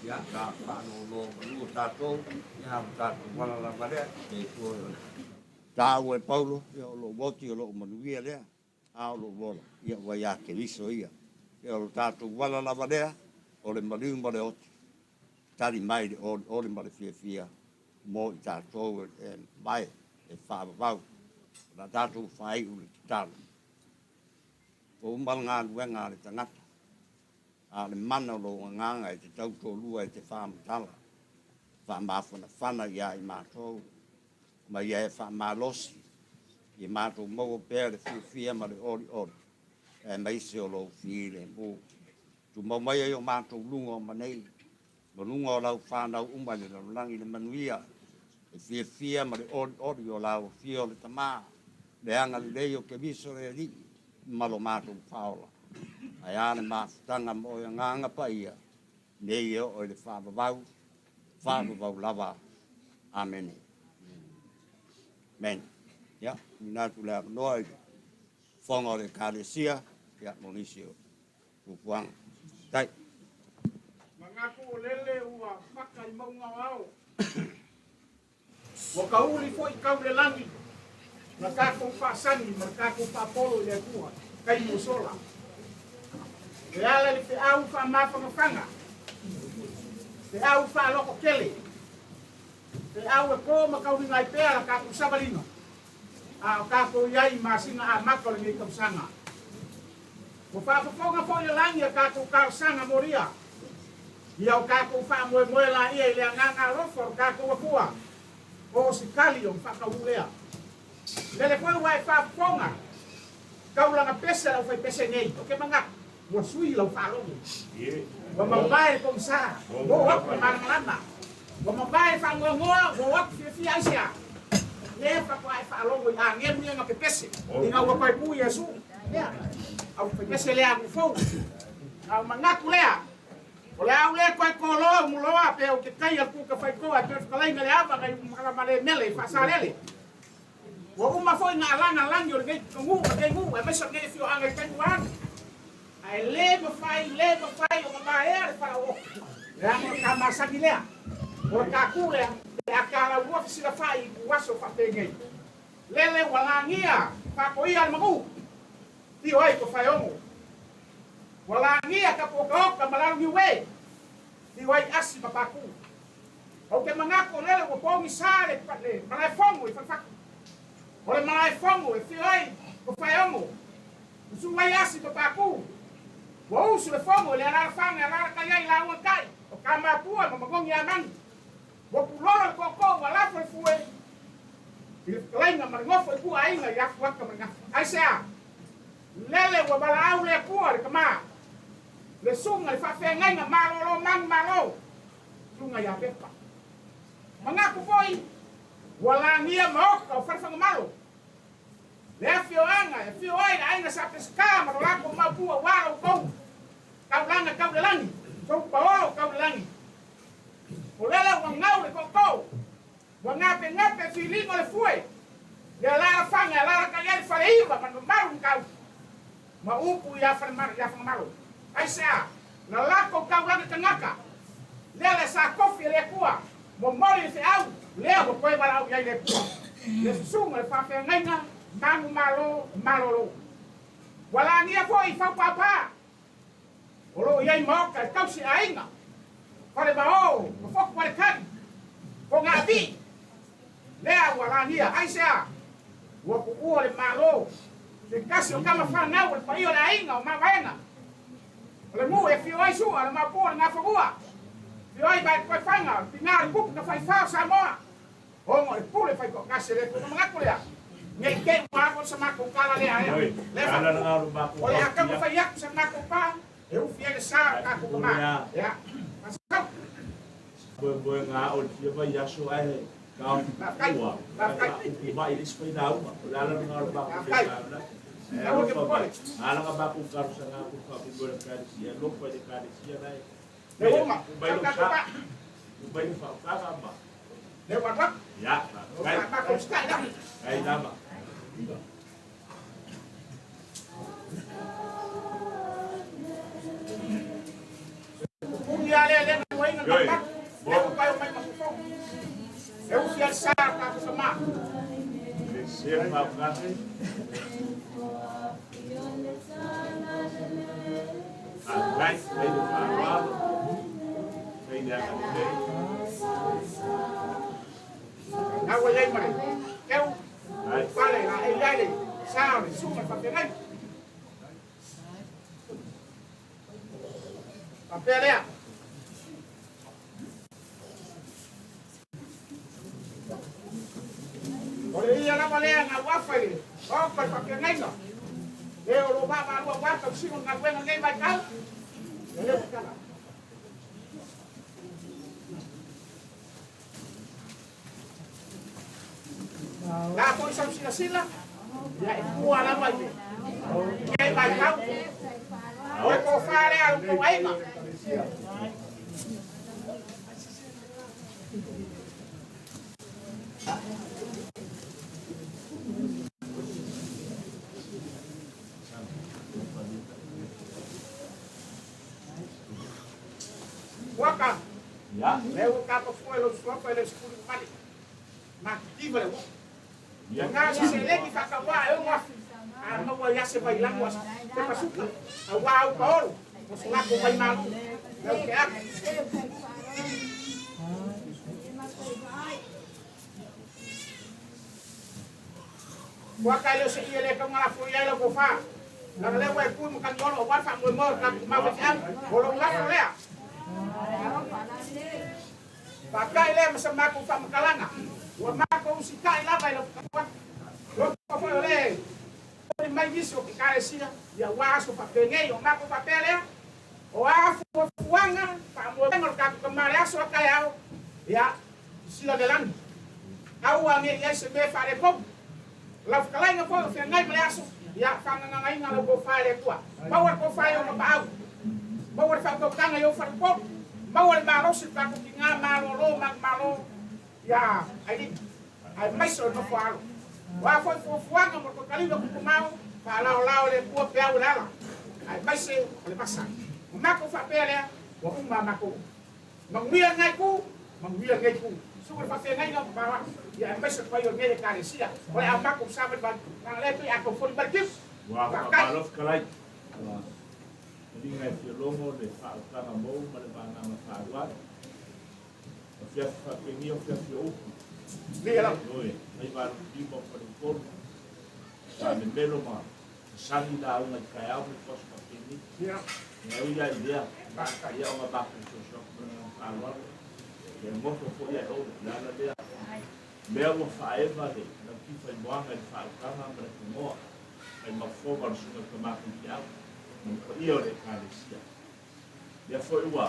ia, sa faanonomanu tatou, ia, o tatou ala lava lea, e fua i taua e Paulo, ia, o lou oti o lou manuia lea, a o lou ola, ia, ua ia Keriso ia. Ia, o lo tatou ala lava lea, o le maliu ma le oti, tali mai le olioli ma le fiafia mo i tatou e mae e faavavau. O la tatou faaiu le tatalo. Ua uma le galuega a le tagata, a o le mana o lou agaga e te tautoalua e te faamatala, faamafanafana ia i matou, ma ia e faamalosi, ia matou maua pea le fiafia ma le olioli, aemaise o lou filemu. Tumau mai ai o matou luga o manei, ma luga o lau fanau uma i le lalolagi le manuia, le fiafia ma le olioli o lau afio o le Tama, le agalelei o Keriso le Alii, ma lo matou Faaola. Ae a le mafutaga ma oe Agaga Paia, nei e oo i le faavavau, faavavau lava. Amene. Amen. Ia, tuuina atu le avanoa i le fofoga o le Ekalesia, ia, mo nisi o fuafuaga. Tai. Manatu o lele ua faka i mauga o ao. Ua kauli foi kau le lagi na tatou faasagi ma le tatou faapolo i le Atua taimi ua sola. E ala i le feau faamafanafana, feau faalototele, feau e po ma tauliga ai pea la tatou savaliga a o tatou i ai i masina amata o lenei tausaga. Ua faafofoga foi le lagi a tatou talosaga molia, ia o tatou faamoemoe laia i le agaga alofa o lo tatou Atua, o o se tali ona faataunuu lea. Lele foi ua e faafofoga, taulaga pese a le aufaipese nei, ou te manatu, ua sui lau faalogo. Ua mavae le pogisa, ua oo atu le malamalama. Ua mavae le faanoanoa, ua oo atu fiafia aisea? Lea faatoa e faalogo i agelu ia na pepese ina ua toe tu Iesu. Lea, aufaipese lea alu fou. Na o manatu lea, o le a ou le toe toloa umuloa pe ou te taia le puka faitoa e toe fetalaiga le ava nai ma le mele i Faasalele. Ua uma foi na alaga lagi o lenei nuu, lenei nuu, aemaise o lenei afioaga i taimi ua alu. Ae le mafai, le mafai ona maea le falaooto, leaga o le ta masani lea, o le ta tu lea, pe a talaulua fesilafai i ituaso faapenei. Lele ua lagia faatoia le manu, tio ai Tofaeono. Ua lagia tapuotaota ma Laloniue, tio ai Asi ma Patu. Ou te manatu o lele ua pogisa le malaefono i Falefatu. O le malaefono e fio ai Tofaeono, usu ai Asi ma Patu. Ua usu le fono i le alaalafaga e alaalatai ai lauga tai o Tamapua ma Manogi Amanu. Ua pulolo le tootoo ua lafo le fue i le fetalaiga ma le nofo i tua aiga i Afuata ma le Gafa. Aisea? Lele ua valaau le Atua le Tama, le susuga i le faafeagaiga malolo manu malo, susuga ia Pepa. Manatu foi ua lagia maota o Falefagamalo, le afioaga e afio ai le aiga Sa Peseta ma lo latou maopua ua lo outou taulaga tau le lagi, tou paolo tau le lagi. O lele ua gau le tootoo, ua gapegape filiga o le fue, le alaalafaga e alaalatai ai le faleiva ma le mamalu mataupu ma upu ia Fagamalo. Aisea? Na latou taulaga tagata, lele sa tofi e le Atua, momoli le feau, lea ua toe valaau i ai le Atua, le susuga i le faafeagaiga manumalo malolo. Ua lagia foi i Faupāpā, o lo o i ai maota e tausi aiga, Falevao, ma Fotufaletali, Fogaavii, lea ua lagia. Aisea? Ua tuua le Malo, se tasi o tama fanau o le paia o le aiga o Mavaega, o le nuu e afio ai Sua, le maopu o le Gafanua, afio ai Vaetoefaga, le tina o le tupu tafaifa o Samoa, ona o le pule faitoatasi a le Atua. Ona manatu lea, ne i te i ua alu sa matou tala lea ea, lea faatupu, o le a taumafai atu sa matou pa e ufi ai le sa o le tatou tama. Ia, faasau. Moemoega o le fia vaiaso ae Faafetai. Faafetai. Upu mai le isi failauga o le ala lena o le matou Faafetai. le e Aua te alofa mai popole. ala ka matou talosaga atu faamoemoe le Ekalesia alofa i le Ekalesia la e Le ua uma. tupu mai Sau lou tatou sa pa. tupu mai le faautaga ma Le ua alu atu. ia O faafetai le a matou usitai lava. ai lava. Manuia lea le galueaiina le manumanu, lea ua pae mai ma fofoga. E ufi ai le sa o le tatou tama. Na ua i ai ma le keu, pale laei ai le sa o le susuga i le faafeagaiga. Faapea lea. O le ia lava lea na uafa i le maota i le faafeagaiga, le o lo o vaavaalua aua tausiga o le galuega i lenei vaitau, ia lea ua tala. La foi sau silasila, ia e tua lava i lenei vaitau. O le tofa lea a lo outou aiga. Waka. Lea ua tapafua e lou suafa e le 18. Matitiva le upu. O na se seleni faatauā e 6,000 a maua ai ase vailago a pepa suka auā au paolo mo so latou vai malu lau ke atu. Ua ka e le o se ia le tauga lafo i ai lau tofa. Leaga lea ua e tu i matagi olo aua le faamoemoe o le tatou mau faifeau. O lou lafo lea. Faafetai lea ma sa matou faamatalaga, ua matou usitai lava i lau tautua. Loto foi o lea e foli mai nisi o Ekalesia ia ua aso faapenei. O matou faapea lea, o a fuafuaga faamoemoega o le tatou Tama i le aso a taeao, ia sisila le lagi. Aua ne i ai se mea e faaletonu. O lau fetalaiga foi o feagai ma le aso, ia faagagagaina lau tofa e le Atua. Maua le tofa i ou mapaau, maua le faautautaga i ou faleupolu, maua le malosi i le tatou tiga malolo manumalo ia Ailini, aemaise o le nofo a alo. O a foi fuafuaga mo le totalina o tutumao, faalaolao e le Atua peau i le ala, aemaise o le vasa. Ma matou faapea lea, ua uma a matou upu. Manuia lenei itu, manuia lenei itu. Suka le faafeagaiga ma va ia aemaise le paia o lenei Ekalesia. O le a matou savalivali, leaga lea pei a tau foli mai le timu. Ua Faafetai. faamalo fetalai. Taliga e fia logo le faautaga mou ma le vagaga faaaloalo. O fiafi faapenia o fiafi o upu. Lia lava. Ioe, 95 o Faleupolu. Sa memelo ma sasagi lauga i taeao ma le tuaso faapeni. Lia lava. Ia ui ai lea, Faafetai. ia o nga matou fesoasoani ma le agaga faaaloalo. Ia goto foi ai oe, le ala lea. Mea ua faaeva le lautifa i moaga i le faautaga ma le togoa, mai mafofoga o le susuga i le tama faifeau ma le paia o le Ekalesia. Lea foi ua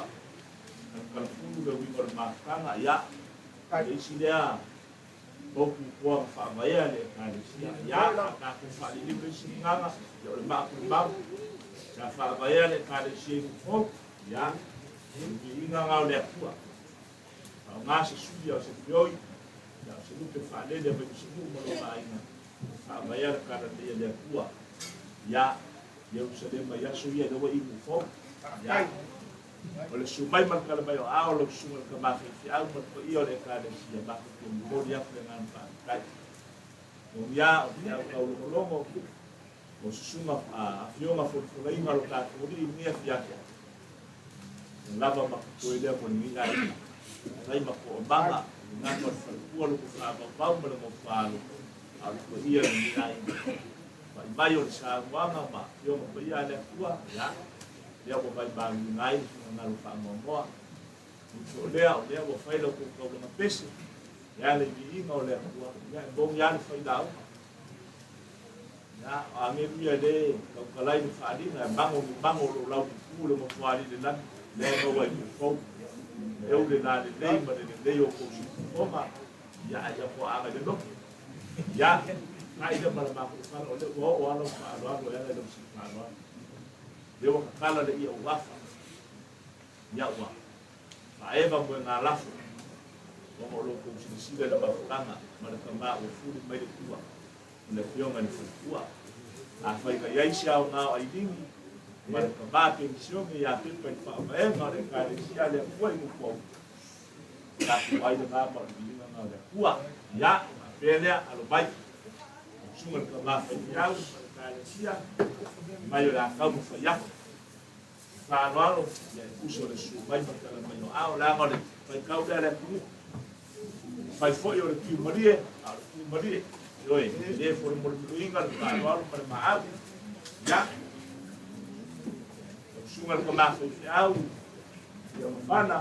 talutalufulu le uiga o le mafutaga, ia, le isi lea poupu koa na faavaea le Ekalesia. Ia, a tatou faaliliu le isi gagaga, ia o le maapulemau. Sa faavaea le Ekalesia i Nufou, ia, o le viiga na o le Atua. Faaaoga se sui o se feoi, ia o se lupe faalele mai Musinuu ma lona aiga, faavaea le talalelei a le Atua. Ia, Ierusalema i aso ia ina ua i Nufou. Ia, Faafetai. o le susu mai ma le tala mai o aao lau susuga i le tama faifeau ma le paia o le Ekalesia, matou te momoli atu le agaga faafetai. O ia o te au taulogologo, o susuga afioga folafolaina o lo tatou alii i lenei afiafi. Ua lava ma totoe lea mo lenei aiga. Fai ma toamaga, le gata o le falepua loko faavauvau ma le gofaalo, a o le paia o lenei aiga. Pai mai o le saunoaga ma afioga paia a le Atua, ia, lea ua vaimaluina ai le finagalo faanoanoa. Uso o lea, o lea ua fai lau tou taulaga pese, e ala i viiga o le Atua, ia e moni lava le fai lauga. Ia, o agelu ia le tautalai le faaaliga, e mago ni mago o lo o laupupu le nofoalii i le lagi, lea e maua ai fou. E eu le lalelei ma le lelei o kou siufofoga, ia ai ia poaaga i le loto. Ia, kai lea ma le matou fala, o lea ua oo lava lau faaaloalo e ala i lau sii faaaloalo. Lea ua tatala le ia uafa, ia ua faaeva moe ngā lafo, ona o lo tou silasila i le mafutaga ma le tama ua fuli mai le tua o le afioga i le faletua. Afai na i ai se aoga o Ailini, Ma le tama penisione ia Pepa i le faavaega o le Ekalesia a le Atua i Nofoauta. O tatou ai lena ma o le viiga lena o le Atua. Ia, ona faapea lea, alo mai lau susuga i le tama faifeau ma le Ekalesia, mai o le a tau ma fai atu. I faaaloalo, ia e tusa o le susu mai ma le tala mai o aao, leaga o le faitau lea a le atunuu. E fai foi o le tiu malie, a o le tu malie. Ioe, e le folemolemoleina le faaaloalo ma le maau. Ia, lau susuga i le tama faifeau, ia mafana,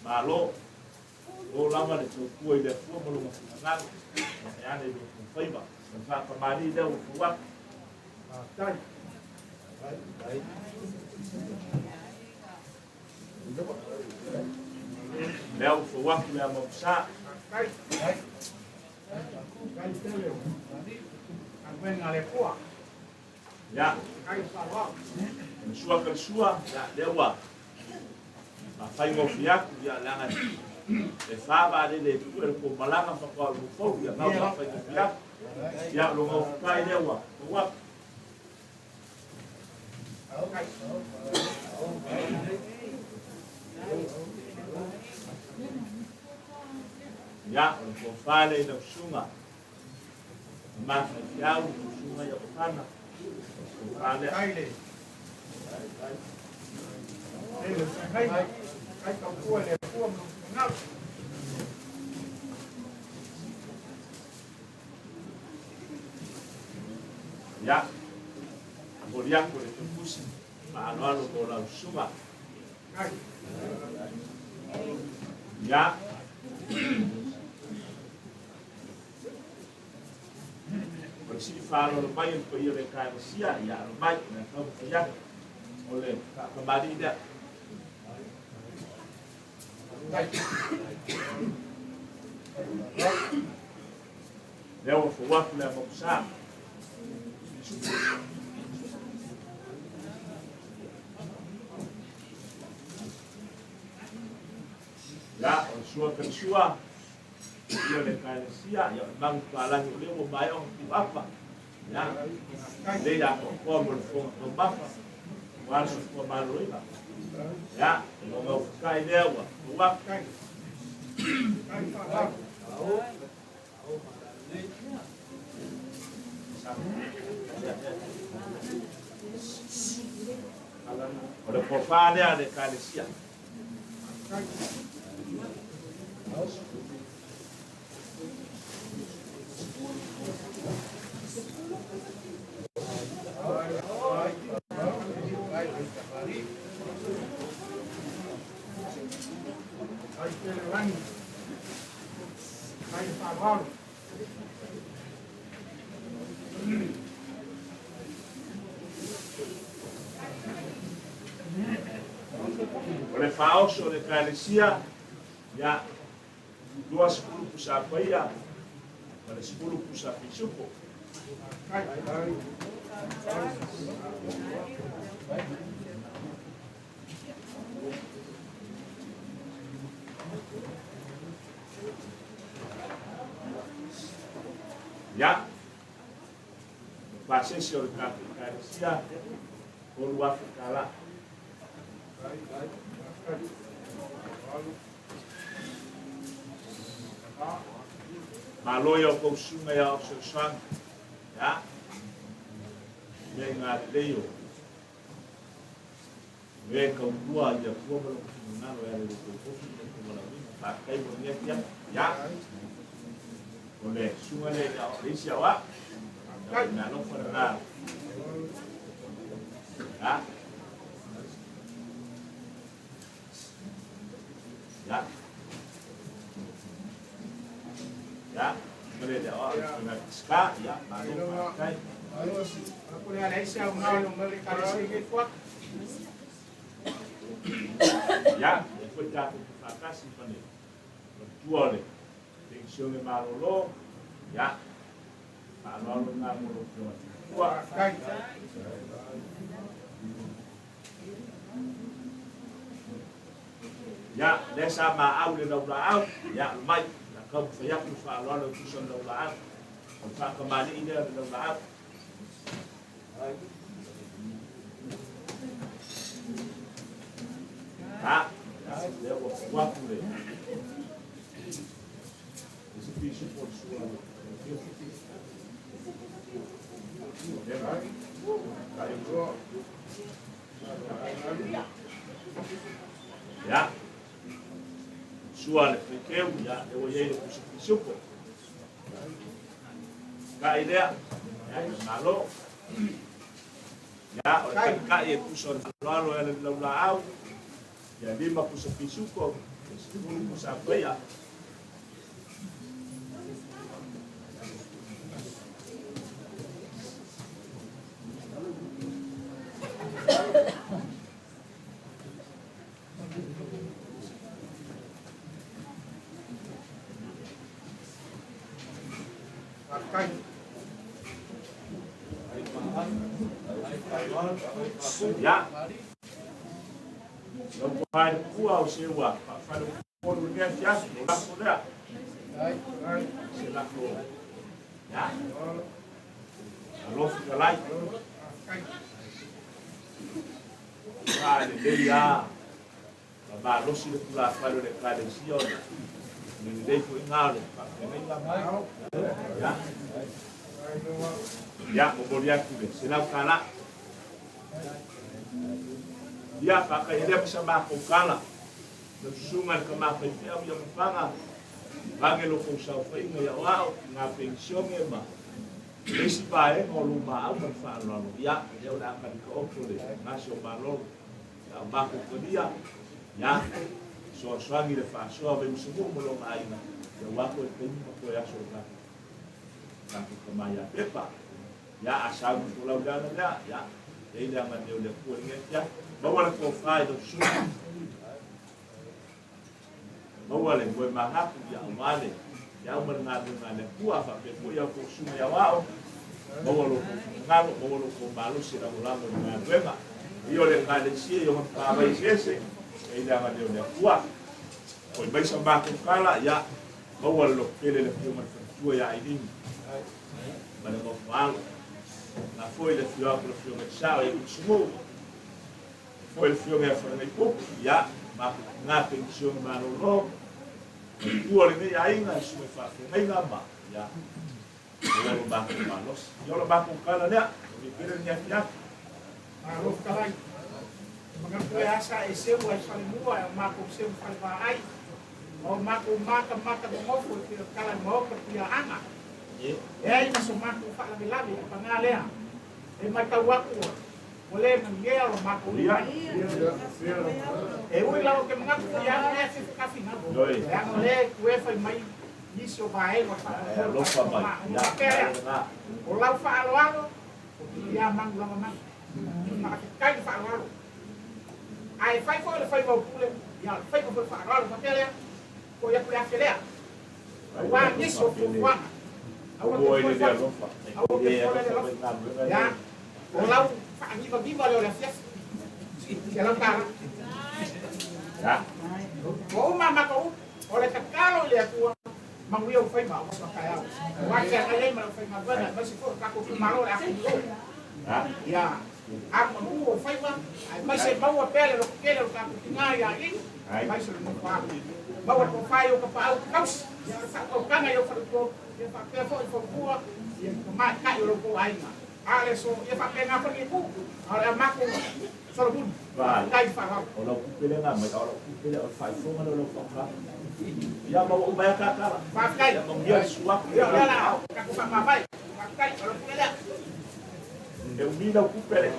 malo. O lava le tautua i le Atua ma lona finagalo, e ana i lo outou faiva. O le faatamalii lea ua fau atu. Faafetai. Lea ua fau atu le ama sa. Faafetai. Faafetai tele. Galuega a le Atua. Ia. Faafetai faaaloalo. O le sua ka le sua, ia, lea ua faafaigofie atu, ia, leaga e fa vaalele e pue le tou malaga faatoa o le fou, ia, na ua faafaigofie atu. Ia, o lo gaufutai lea ua fau atu. Ia, o le tofa lea i lau susuga, ma faifeau, lau susuga ia Ofana, o le tofa lea. Ia, momoli atu e le Toefusi faaaloalo mo lau susuga. Ia, o le sii faaaloalo mai o le paia o le Ekalesia, ia alo mai, o le a taumafai atu, o le faatamalii lea. Lea ua fou atu le amapusa. Ia, o le sua ka le sua, ia le Ekalesia, ia o le magu palagi o lea ua maea ona tuuapa. Ia, lelei atoatoa mo le fofoga taumafa, aua le soifua maloloina. Ia, o le gaufutai lea ua fou atu. O le tofa lea a le Ekalesia. O le faaoso o le Ekalesia, ia, 20 pusa paia ma le 10 pusa pisupo. Ia, o pasese o le tatou Ekalesia, $3,000 tala. Malo ia outou susuga ia o fesoasoani. Ia, mea i ngā lelei o mea e tautua i le Atua ma lona finagalo e ala i lo outou tofi ma lo outou valaauina. Faafetai mo lenei afiafi. Ia, o le susuga lea ia o le isi au a. Ia, o le meaalofa lena. Ia. Ia. Ia, ma le lea o le Ska, ia, malo faafetai. Ia, e foi tatou te faatasi ma le matua o le penisione malolo. Ia, faaaloalo lena mo lau Afioga i le Matua. Ia, lea sa maau le laulaau, ia, alu mai, ia taumafai atu le faaaloalo e tusa o le laulaau. O le faatamalii lea o le laulaau. Ua atu le isi pisupo o le sua a le Ia, sua a le Faiteu, ia, lea ua i ai le pusa pisupo. Kai lea, ia, ia malo. Ia, o le taitai e tusa o le faaaloalo e ala i le laulaau, ia 5 pusa pisupo, ia 10 pusa apaia. Ia, lau toa i le pua o se ua faafale polu i lenei afiafi, o lafo lea. Se lafo. Ia, alofi kalai. Ua lelei lava ma malosi le tulafale o le Ekalesia ona le lelei foi lena o le faafeagaiga. Ia, ia, momoli atu le $100. Ia, faataia lea ma sa matou tala. Lau susuga i le tama faifeau ia Mafaga, vage lo tou saofaiga i aoao, i ngā penisione ma le isi vaega o lou maau ma le faaaloalo. Ia, lea o le a kalika oto le gasi o Malolo. Ia, o matou talia, ia, soasoagi le faasoa Vaiusanuu ma lona aiga, ia ua toe taimi ma toe aso o tatou tama ia Pepa. Ia, a sau ma folau le ala lea, ia, e i le agalelei o le Atua i lenei afiafi. Maua le tofa i lau susuga. Maua le moe manatu, ia aua le feau ma le galuega a le Atua, faapea foi ia outou susuga i aoao. Maua lo outou finagalo, maua lo outou malosi e lagolago i le galuega. Ia o le Ekalesia i ona matavai eseese, e i le agalelei o le Atua. Foi mai sa matou tala, ia, maua le lototele i le Afioga i le Faletua ia Ailini ma le nofo alo. Na foi le afio atu le Afioga i le Sao ia Utusumu. Na foi le Afioga ia Faleagaipupu, ia, matou tina penisione malolo. Matua o lenei aiga, e susuga i faafeagaiga ma, ia, maua lo matou malosi. Ia o le matou tala lea, manuia tele lenei afiafi. Malo fetalai. E manatu e asa e seu ai falemua e o matou seu falevaai. Ma o matou matamata nonofo i pei o tala i maota puiaaga. E ai ma so matou faalavelave i paga lea. E matau atu ua le nanea lo matou lima. E ui lava ou te manatu ia alu lea afiafi kafina. Leaga o lea e tue fai mai nisi o vaega o le faamoemoe o le tatou ma. Ona faapea lea, o lau faaaloalo, ia manu lava manu. Faafetai le faaaloalo. Ae fai foi o le faiva o pule, ia o le faiva foi o le faaaloalo. Faapea lea, foi atu le afe lea. Aua nisi o fuafuaga. Aua te foe fatu, aua te foe le alofa. Ia, o lau faanivagiva lea o le afiafi. $100. Ua uma a matou upu, o le tatalo i le Atua, manuia ou faiva aua se taeao. Aua feagai ai ma le aufaigaluega, aemaise foi o le tatou itumalo o le a faamulo. Ia amuamu ou faiva, aemaise maua pea le lototele o le tatou tina ia Lili, aemaise o le nofo alo. Maua le tofa i ou tapaau tausi, ia o le faautautaga i ou faletuo, ia faapea foi le fautua i tamaitai o lo outou aiga. A o le aso, ia faapena foi lenei itu, a o le a matou solomuli, faafetai le faaaloalo. O lau tupe lea na aumai, a o lau tupe lea, o le faaifoga lea o lau faaaoga. Ia, ma ua uma ai a ta tala. Faafetai. Ia manuia le susu atu. Ia, o lea la tatou faamavae. Faafetai, o lau pule lea. E umi lau tupe le.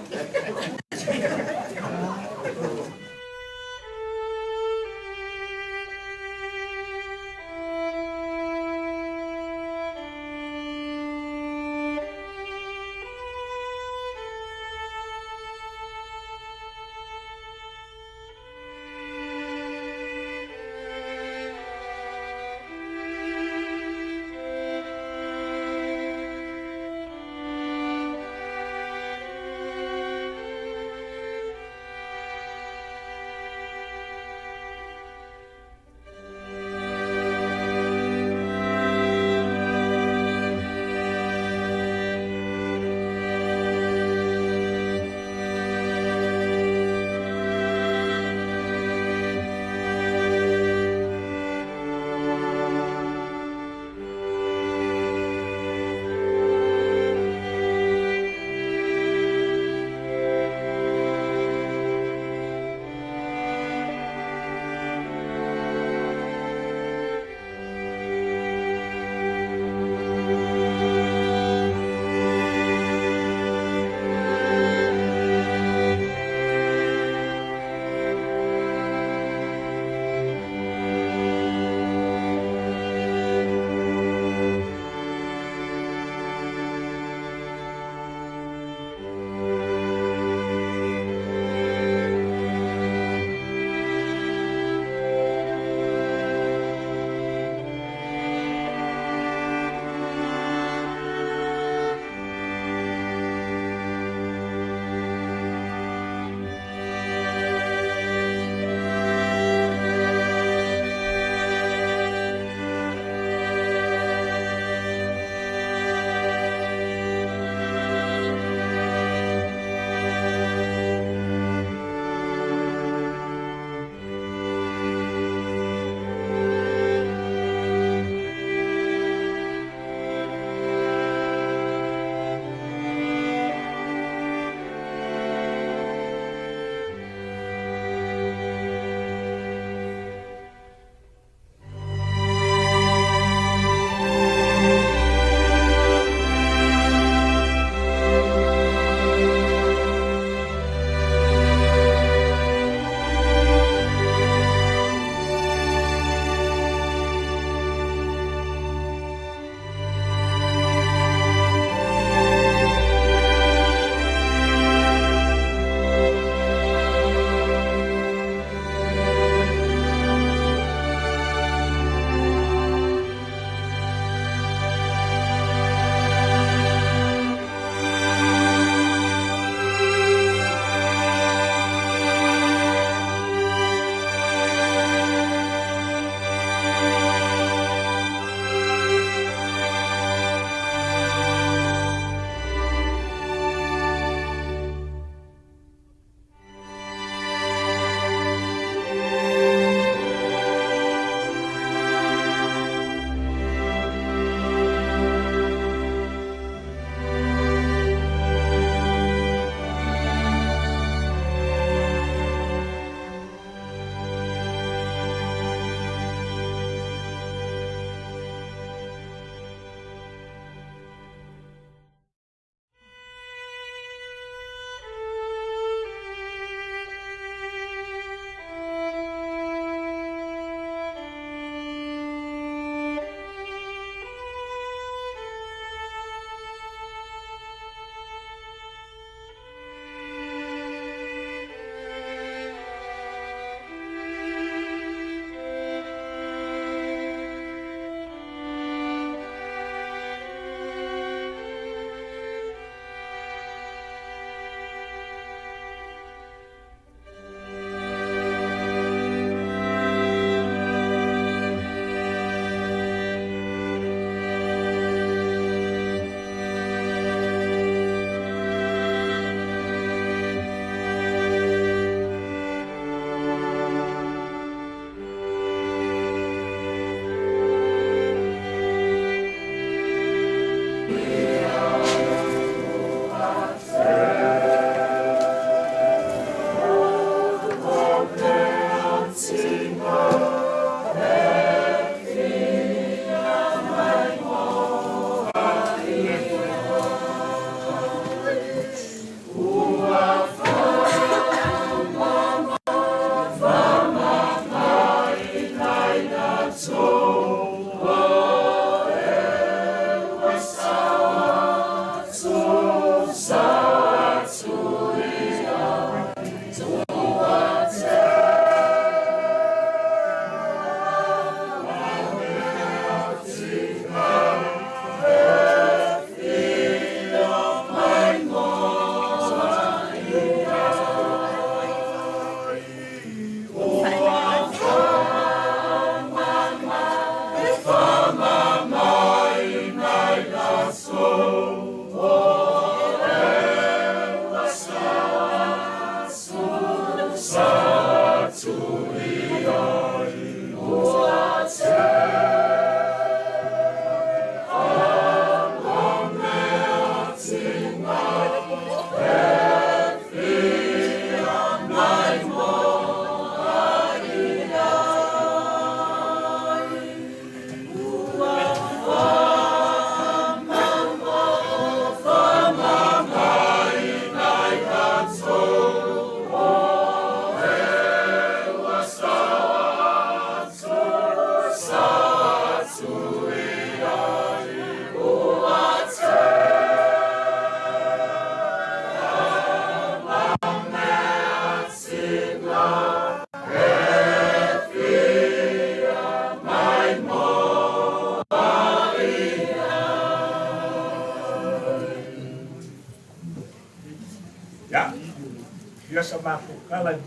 sa matou tala i le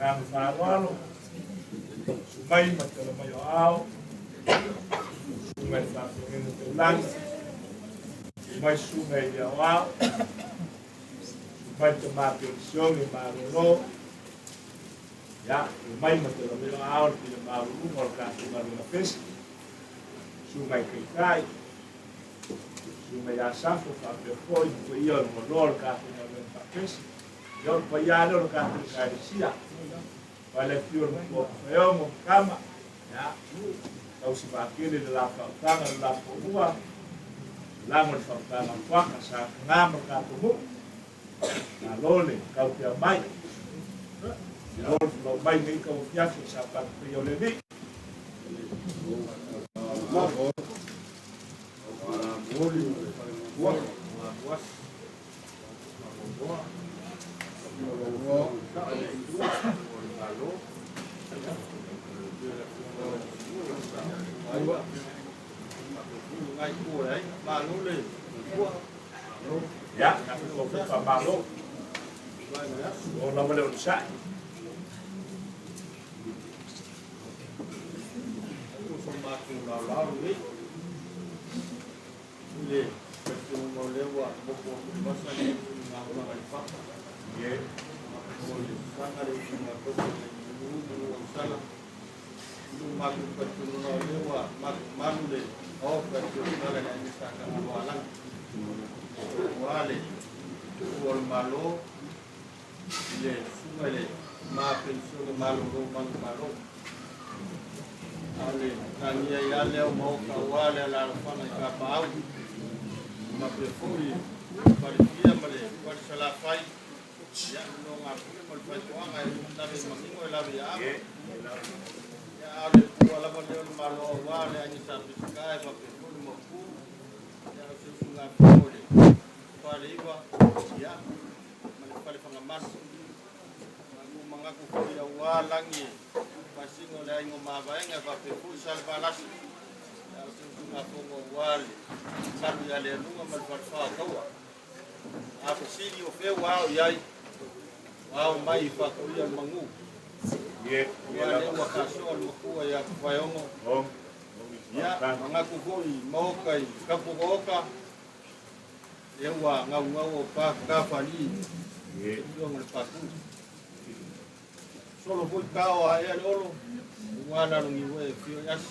agaga faaaloalo, susu mai ma tala mai o aao, susuga i le faafeagaiga taulagi, susu mai susuga i le aoao, susu mai le tama penisione malolo, ia, omai ma tala mai o aao le paia maualuluga o le tatou galuega pese, susuga i taitai, Susuga ia Safo faapea foi ma paia o le maloa o le tatou galuega faapese. Ia o le paia lava lea o le tatou Ekalesia. Aua le afio o le Matua Faeogo ma Tama, ia, tausi vaatele le la faautaga le la toalua, lago le faautaga a Fuata, sa taga ma le tatou nuu. Malo le taupea mai. Malo le folau mai i lenei tauafiafi o Sapatu Paia o le Alii. Ia, tatou toe faamalo. O lava le onosai. I le susuga i le ma penisione malolo manumalo. A o le tania ai lava lea o maota aua le alaalafaga i Kapaau, ma faapea foi le falefia ma le falesalafai, ia, nonogapune ma le faitoaga e lave manino e lave i aava. Ia, a o le pua lava lea o le Malo aua le aiga Sa Peseta e faapea foi le Maopu, ia, o se usugafono i le Faleiva, ia, ma le fale Fagamalo. Ua manatu foi aua lagi e pasina o le aiga o Mavaega e faapea foi Salevalasi, a o se usugafono aua le salu ia Lealuga ma le falefa o Taua. A fesili o fea ua ao i ai, ua ao mai i Faatoia le Manu. Aua lea ua faasoa le matua ia Tufaeono. Ia, manatu foi i maota i Kapukaoka, Lea ua gaugau o pa tafali i afioga le Patu. Solo foi tao a ea le olo, ua lalogiua e afio i asi.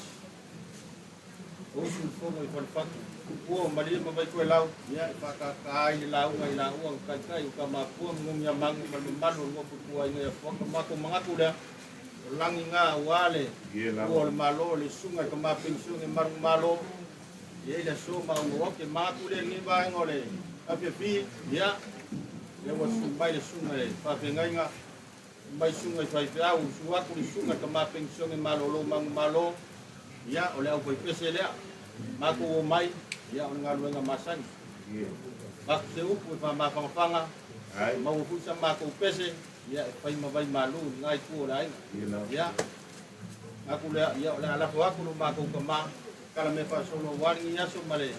O usu le fono i Falefatu, ua o malie ma Vaitoelau, ia e faatata ai le lauga i laua na taitai o Tamapua ma Numiamagu ma le mamalu o le nofo tuaiga i Afuata. Matou manatu lea, o lagi na aua le ua o le Malo, le susuga i le tama penisione manumalo, E i ai le aso ma auau ake ma atu lea i lenei vaega o le afiafi, ia, lea ua susu mai le susuga i faafeagaiga, mai susuga i faifeau, susu atu le susuga i tama penisione malolo manumalo, ia, o le aufaipese lea. Matou omai, ia, o le galuega masani. Avatu se upu e faamafanafana, maua foi sa matou pese, ia, e fai ma vai malu i lena itu o le aiga. Ia, atu lea, ia, o le a lafo atu lo matou tama, Tala mea faasolo aua lenei aso ma le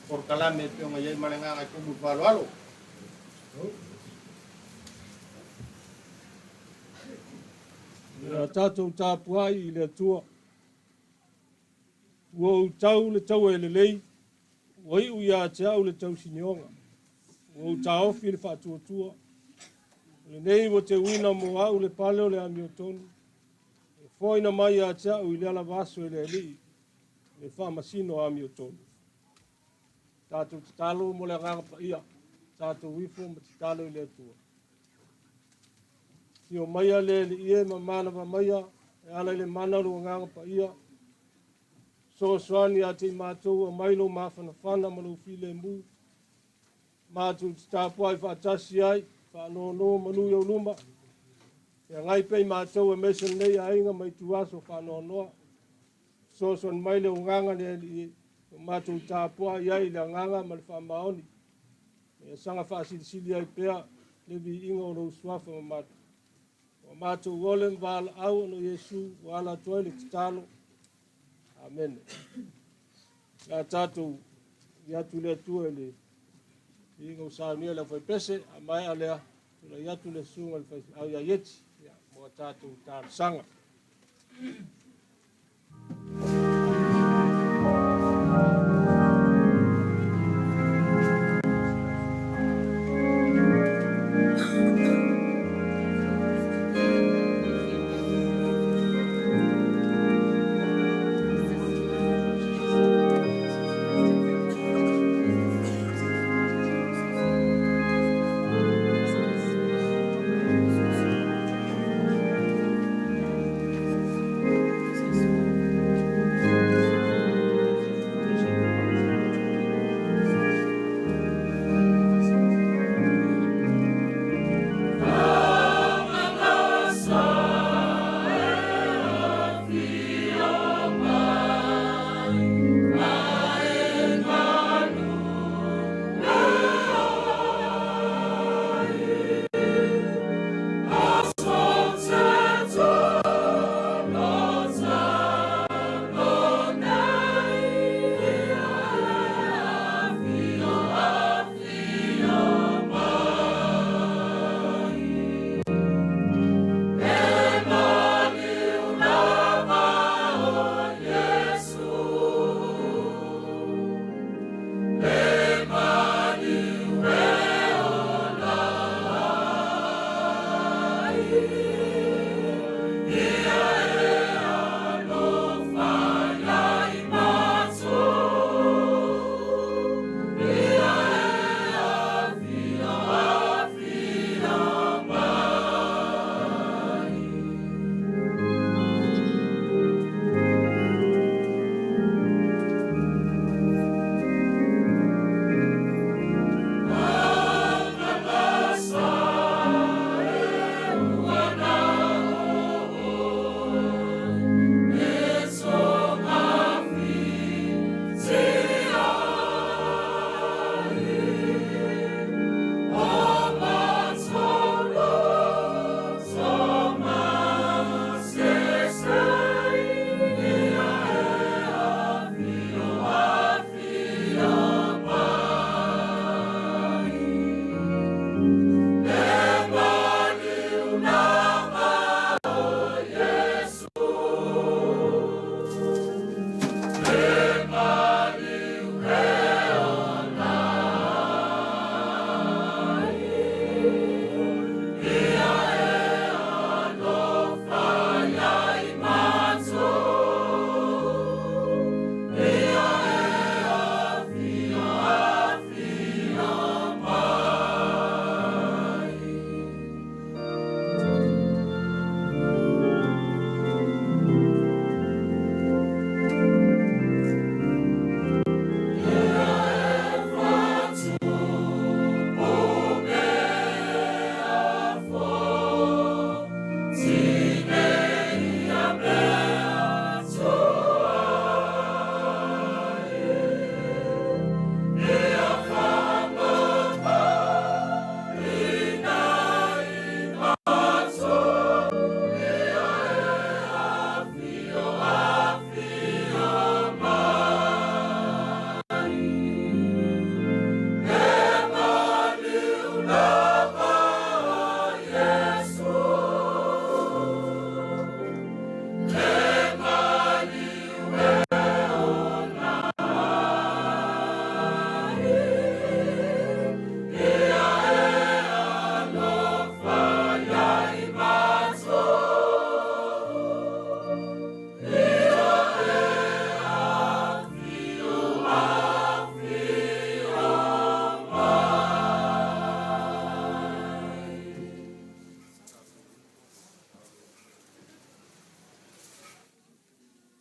polokalame e pei ona i ai ma le agaga e tumu i le faaaloalo. Ia tatou tapuai i le Atua. Ua ou tau le taua e lelei, ua iu ia te au le tausinioga. Ua ou taofi le faatuatua. O lenei ua teuina mo au le pale o le amiotonu. E foaina mai ia te au i lea lava aso e le Alii le faamasino amiotonu. Tatou tatalo mo le Agaga Paia, tatou ifo ma tatalo i le Atua. Afio maia le Alii e ma manava maia e ala i le mana o lou Agaga Paia. Fesoasoani ia te i matou, aumai lou mafanafana ma lou filemu. Matou te tapuai faatasi ai, faanono manu i ou luma. Feagai pea i matou aemaise lenei aiga ma ituaso faanoanoa. Fesoasoani mai le agaga le Alii ua matou tapuai ai i le agaga ma le faamaoni. Ma ia saga faasilisili ai pea le viiga o lou suafa mamalu. Ua matou ole ma valaau ona o Iesu ua ala atu ai le tatalo. Amene. Le a tatou i atu i le Atua i le viiga ua saunia e le aufaipese, a maea lea, Tulai atu le susuga i le faifeau ia Ieti mo a tatou talosaga.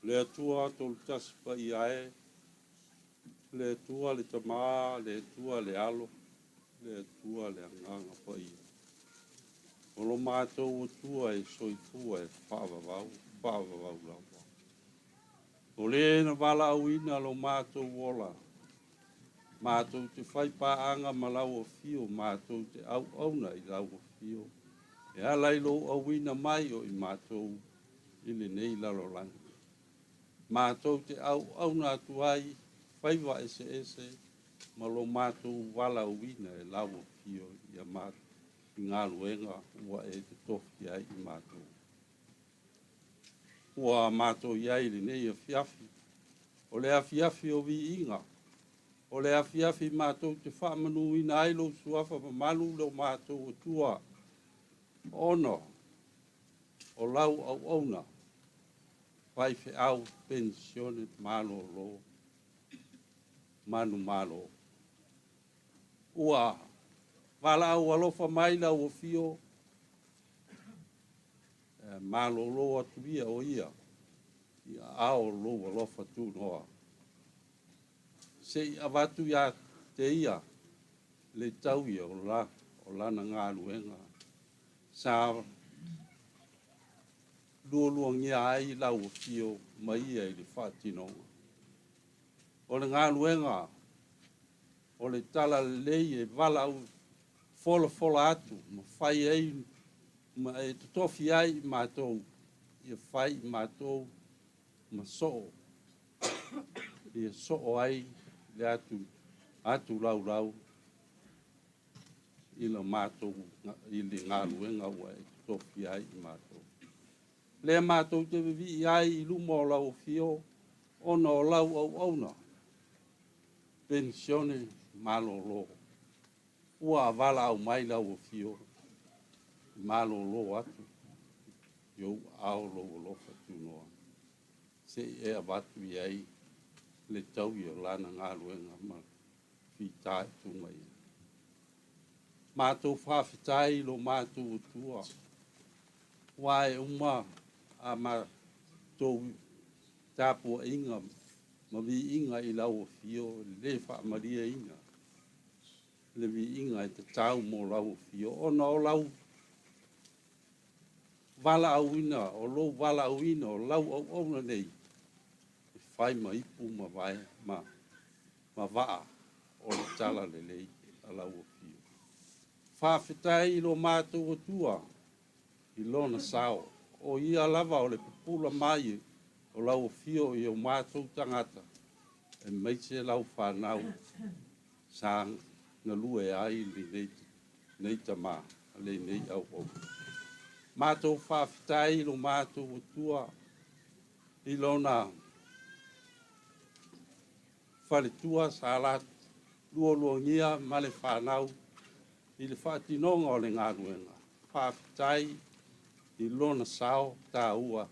Le Atua Tolutasi Paia e, le Atua le Tamā, le Atua le Alo, le Atua le Agaga Paia. O lo matou Atua e soifua e faavavau, faavavau lava. O le na valaauina lo matou ola, matou te fai paaga ma lau afio, matou te auauna i lau afio, e ala i lou auina mai o i matou i lenei lalolagi. Matou te auauna atu ai faiva eseese ma lo matou valaauina e lau afio ia matou. i galuega ua e totofi ai i matou. Ua matou i ai i lenei afiafi, o le afiafi o viiga, o le afiafi matou te faamanuina ai lou suafa mamalu le o matou Atua, ona o lau auauna, faifeau penisione malolo manumalo. Ua valaau alofa mai lau afio, e malolo atu ia o ia i aao o lou alofa tunoa. Se i avatu ia te ia le taui o lana galuega sa lualuagia ai lau afio ma ia i le faatinoga. O le galuega o le talalelei e valaau folafola atu ma fai ai ma e totofi ai i matou, ia fai i matou ma soo, ia soo ai le atu laulau i le matou i le galuega ua e totofi ai i matou. Lea matou te vivii ai i luma o lau afio ona o lau auauna penisione malolo ua valaau mai lau afio malolo atu i ou aao lou alofa tunoa se i e avatu i ai le taui o lana galuega ma fitaituga i ai. Matou faafetai i lo matou Atua, aua e uma a matou tapuaiga ma viiga i lau afio, e le faamalieina le viiga e tatau mo lau afio, ona o lau valaauina, o lou valaauina o lau auauna nei, e fai ma ipu ma vae ma vaa o le talalelei a lau afio. Faafetai i lo matou Atua i lona sao, o ia lava o le pupula mai o lau afio i o matou tagata, aemaise lau fanau sa galue ai lenei tama, lenei auauna. Matou faafetai i lo matou Atua i lona faletua sa lualuagia ma le fanau i le faatinoga o le galuega. Faafetai i lona sao taua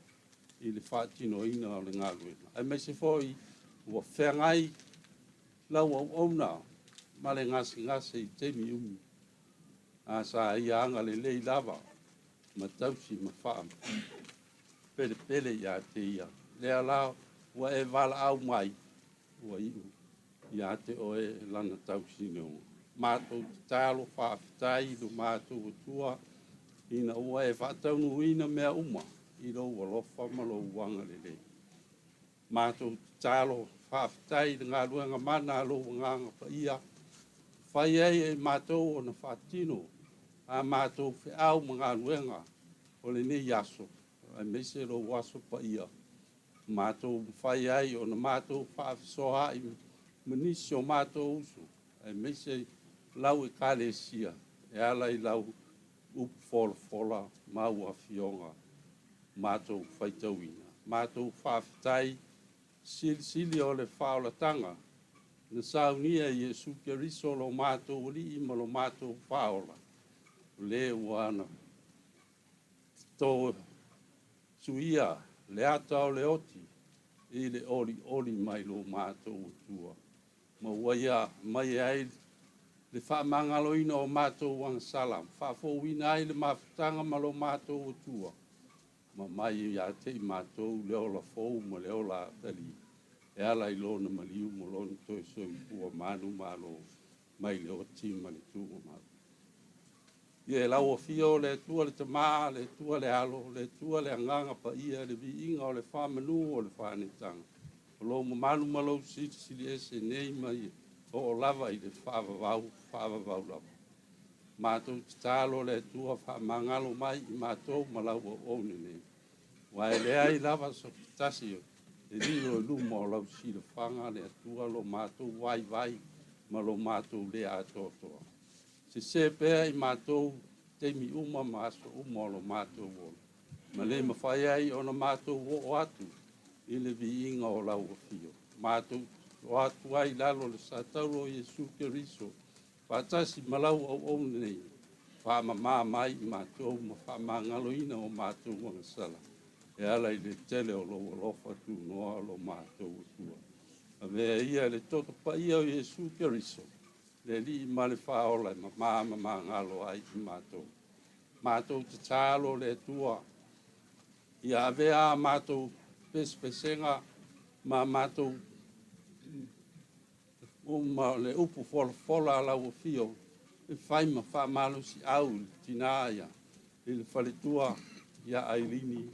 i le faatinoina o le galuega, aemaise foi ua feagai lau auauna ma le gasegase i taimi umi, ae sa ia agalelei lava ma tausi ma faapelepele ia te ia. Lea la ua e valaau mai, ua iu ia te oe lana tausinioga. Matou tatalo faafetai i lo matou Atua ina ua e faataunuuina mea uma i lou alofa ma lou agalelei. Matou tatalo faafetai i le galuega mana a lou Agaga Paia, fai ai e matou ona faatino a matou feau ma galuega o lenei aso, aemaise lou aso paia, matou mafai ai ona matou faafesoaai ma nisi o matou uso, aemaise lau Ekalesia e ala i lau upu folafola ma au afioga matou faitauina. Matou faafetai silisili o le faaolataga na saunia e Iesu Keriso lo matou Alii ma lo matou Faaola, o le ua na suia le ata o le oti i le olioli mai lo matou Atua, ma ua ia mai ai le faamagaloina o matou agasala, faafouina ai le mafutaga ma lo matou Atua, ma mai ia te i matou le ola fou ma le ola atalii, e ala i lona maliu ma lona toe soifua manumalo mai le oti ma le tuugamau. Ia lau afio le Atua le Tama, le Atua le Alo, le Atua le Agaga Paia, le viiga o le faamanu o le faanetaga, o lou mamalu ma lou silisili ese nei mai oo lava i le faavavau, faavavau lava. Matou tatalo le Atua faamagalo mai i matou ma lau auauna nei, aua e leai lava so tasi e lilo i luma o lau silafaga le Atua lo matou vaivai ma lo matou le atoatoa. Sese pea i matou taimi uma ma aso uma o lo matou ola, ma le mafai ai ona matou oo atu i le viiga o lau afio. Matou o atu ai i lalo o le satauro o Iesu Keriso, faatasi ma lau auauna nei, faamama mai i matou ma faamagaloina o matou agasala, e ala i le tele o lou alofa tunoa o lo matou Atua. Avea ia le toto paia o Iesu Keriso, le Alii ma le Faaola e mama ma magalo ai i matou. Matou tatalo le Atua, ia avea a matou pesepesega ma matou uma le upu folafola a lau afio e fai ma faamalosiau i le tina ia i le faletua ia Ailini,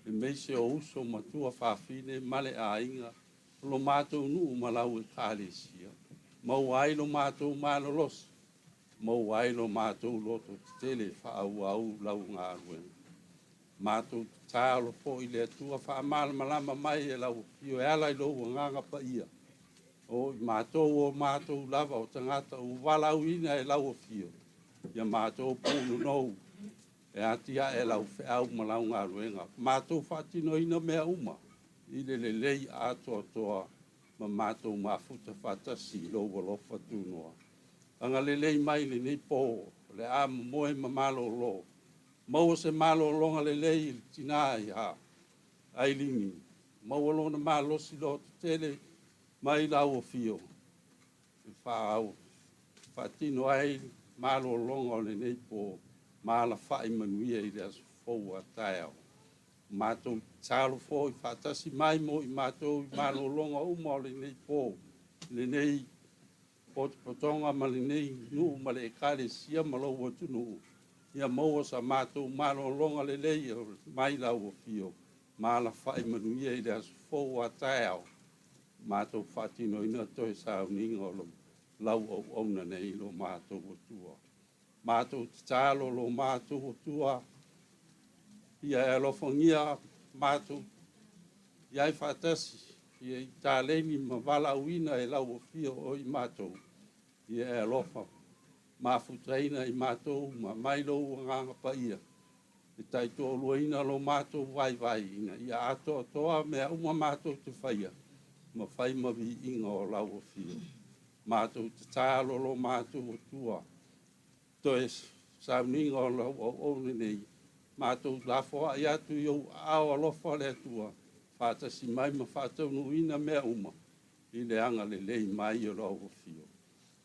aemaise o uso ma tuafafine ma le aiga o lo matou nuu ma lau Ekalesia, maua ai lo matou malolosi, maua ai lo matou loto tetele e faaauau lau galuega. Matou tatalo foi le Atua faamalamalama mai e lau afio e ala i lou agaga paia, o i matou o matou lava o tagata ua valaauina e lau afio, ia matou punonou e atiae lau feau ma lau galuega, matou faatinoina mea uma i le lelei atoatoa ma matou mafuta faatasi i lou alofa tunoa. Agalelei mai lenei po, o le a momoe ma malolo, maua se malologa lelei i le tina ia Ailini, maua lona malosi lototetele mai lau afio, e faatino ai malologa o lenei po, ma alafai manuia i le aso fou a taeao. Matou tatalo foi faatasi mai mo i matou i malologa uma o lenei po, lenei potopotoga ma lenei nuu ma le Ekalesia ma lou atunuu, ia maua sa matou malologa lelei mai lau afio, ma alafai manuia i le aso fou a taeao, matou faatinoina toe sauniga o lau auauna nei lo matou Atua. Matou tatalo lo matou Atua, ia e alofagia matou iai faatasi, ia i taleni ma valaauina e lau afio o i matou, ia e alofa mafutaina i matou ma mai lou agaga paia, e taitoaluaina lo matou vaivai ina ia atoatoa mea uma matou te faia, ma fai ma viiga o lau afio. Matou tatalo lo matou Atua, toe sauniga o lau auauna nei, matou lafoai atu i ou aao alofa le Atua, faatasi mai ma faataunuuina mea uma i le agalelei mai o lau afio.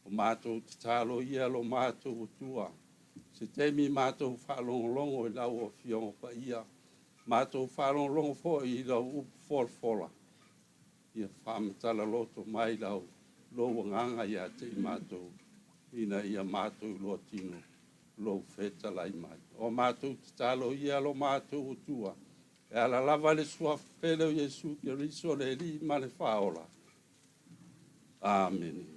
O matou tatalo ia lo matou Atua, se taimi matou faalogologo i lau afioga paia, matou faalogologo foi i lau upu folafola, ia faamatala loto mai lau lou agaga ia te i matou, ina ia matou iloa tino lou fetalai mai. O matou tatalo ia lo matou Atua, e ala lava le suafa pele o Iesu Keriso le Alii ma le Faaola. Amene.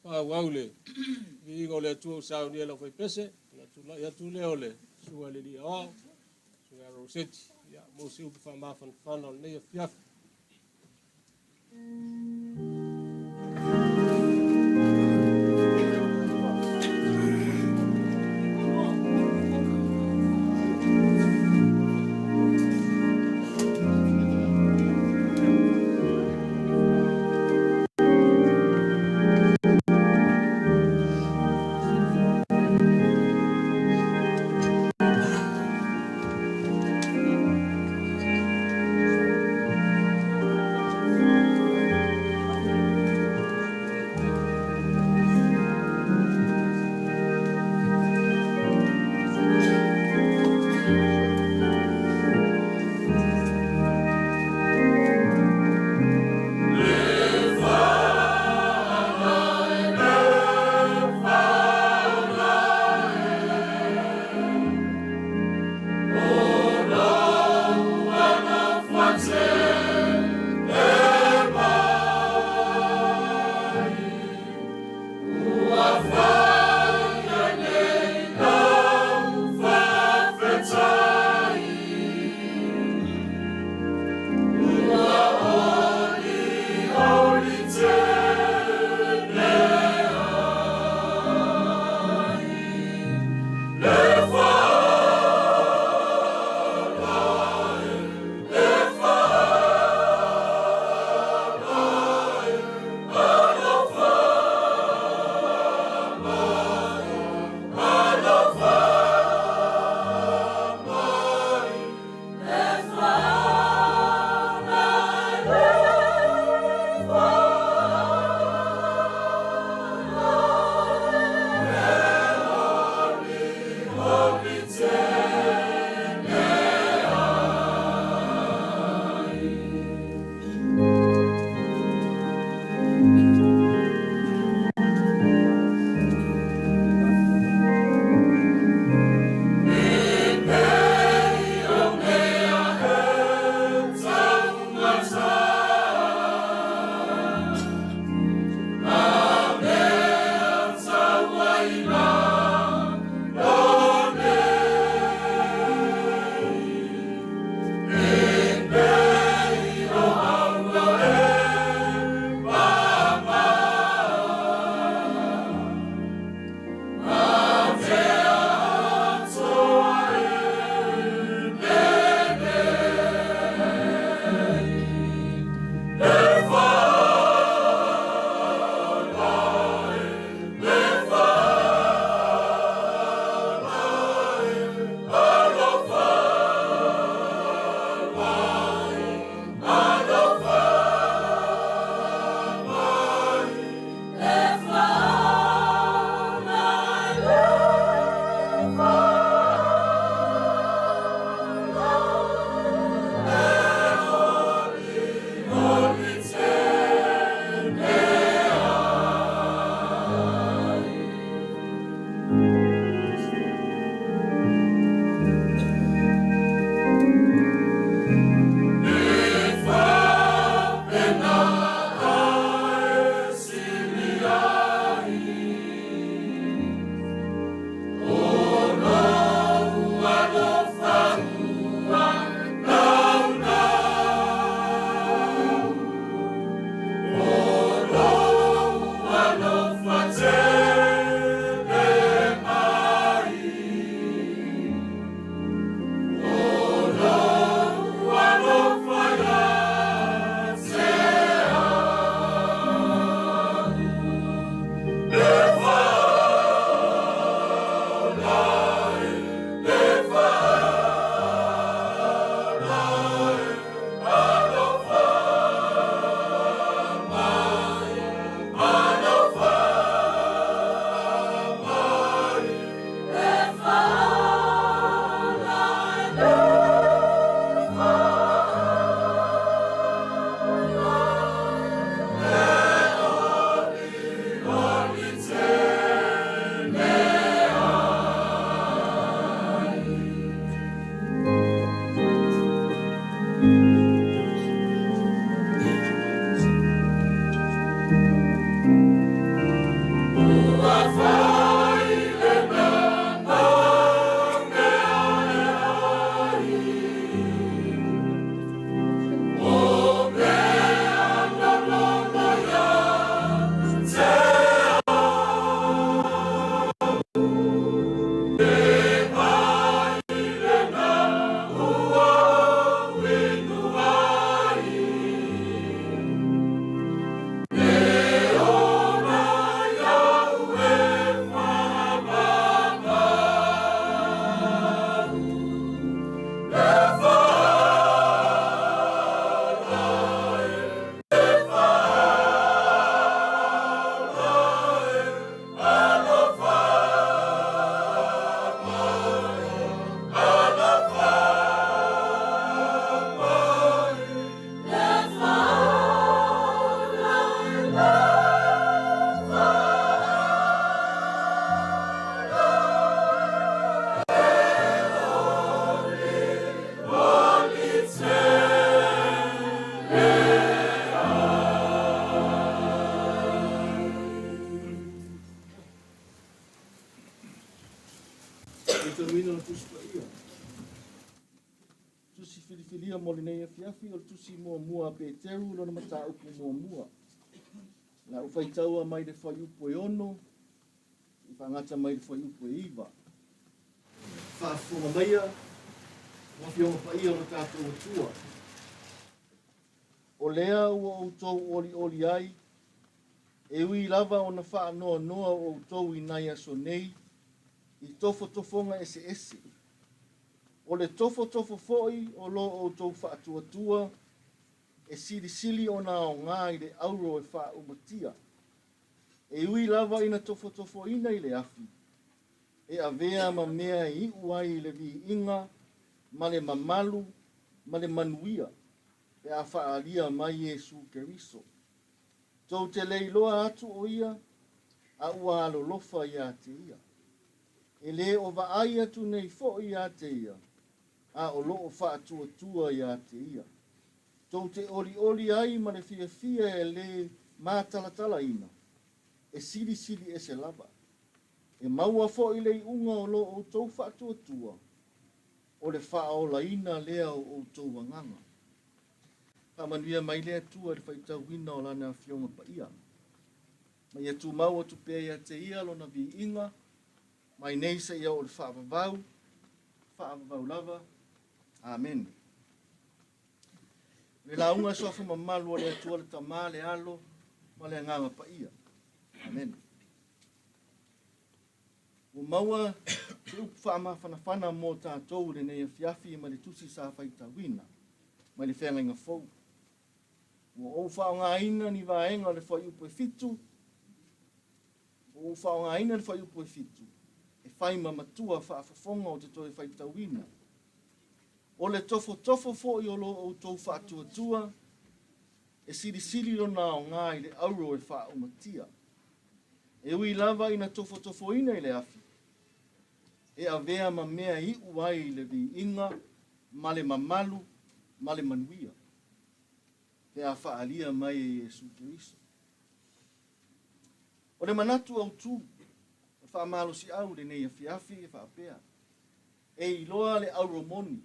Faaauau le viiga o le Atua ua saunia e le aufaipese, ona tulai atu lea o le Susuga i le Alii Aoao Roseti, ia, mo se upu faamafanafana o lenei afiafi. mo lenei afiafi o le tusi muamua a Peteru lona mataupu muamua. O le a ou faitaua mai le fuaiupu e 6 seia faagata mai le fuaiupu e 9. Faafofoga maia o Afioga Paia o lo tatou Atua. O lea ua outou olioli ai, e ui lava ona faanoanoa outou i nai aso nei i tofotofoga eseese. O le tofotofo foi o lo outou faatuatua e silisili ona aoga i le auro e faaumatia. E ui lava ina tofotofoina i le afi, e avea ma mea e iu ai i le viiga ma le mamalu ma le manuia pe a faaalia mai Iesu Keriso. Tou te le iloa atu o ia, a ua alolofa ia te ia. E le o vaai atu nei foi ia te ia, a o loo faatuatua ia te ia. Tou te olioli ai ma le fiafia e le matalatalaina, e silisili ese lava. E maua foi le iuga o lo outou faatuatua, o le faaolaina lea o outou agaga. Faamanuia mai le Atua i le faitauina o Lana Afioga Paia. Ma ia tumau atu pea ia te Ia Lona viiga, mai nei seia oo i le faavavau, faavavau lava. Amene. O le lauga suafa mamalu o le Atua le Tama, le Alo ma le Agaga Paia. Amene. Ua maua se upu faamafanafana mo tatou i lenei afiafi mai le tusi sa faitauina mai le Feagaiga Fou. Ua ou faaaogaina ni vaega o le fuaiupu e 7, ua ou faaaogaina le fuaiupu e 7 e fai ma matua faafofoga o te toe faitauina. O le tofotofo foi o lo outou faatuatua e silisili lona aoga i le auro e faaumatia. E ui lava ina tofotofoina i le afi, e avea ma mea e iu ai i le viiga ma le mamalu ma le manuia, pe a faaalia mai e Iesu Keriso. O le manatu autu o le faamalosiau i lenei afiafi e faapea, e iloa le auro moni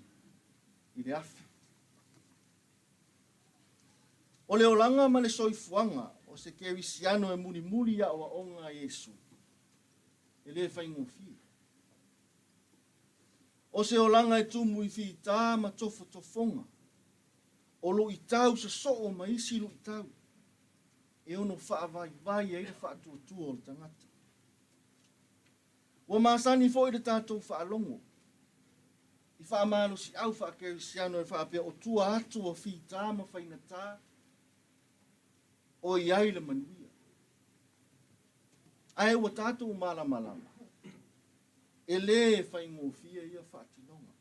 i le afi. O le olaga ma le soifuaga o se kerisiano e mulimuli i aoaoga a Iesu, e le faigofie. O se olaga e tumu i fita ma tofotofoga, o luitau sosoo ma isi luitau e ono faavaivai ai le faatuatua o le tagata. Ua masani foi le tatou faalogo i faamalosiau faakerisiano e faapea o tua atu o fita ma faigata o i ai le manuia. Ae ua tatou malamalama, e le faigofie ia faatinoga.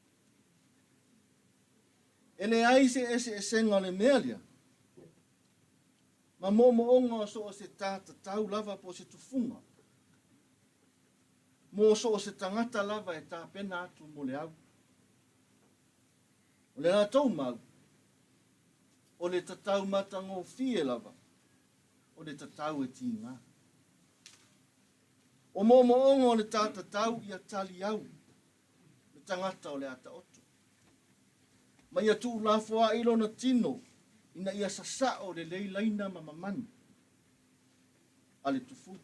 E leai se eseesega o le mea lea ma moomooga o so o se tā tatau lava po o se tufuga mo so o se tagata lava e tapena atu mo le au. O le latou mau, o le tatau matagofie lava, o le tatau e tiga. O moomooga o le tā tatau ia tali au le tagata o le a taoto. Ma ia tuulafoai lona tino ina ia sasao lelei laina ma mamanu a le tufuga.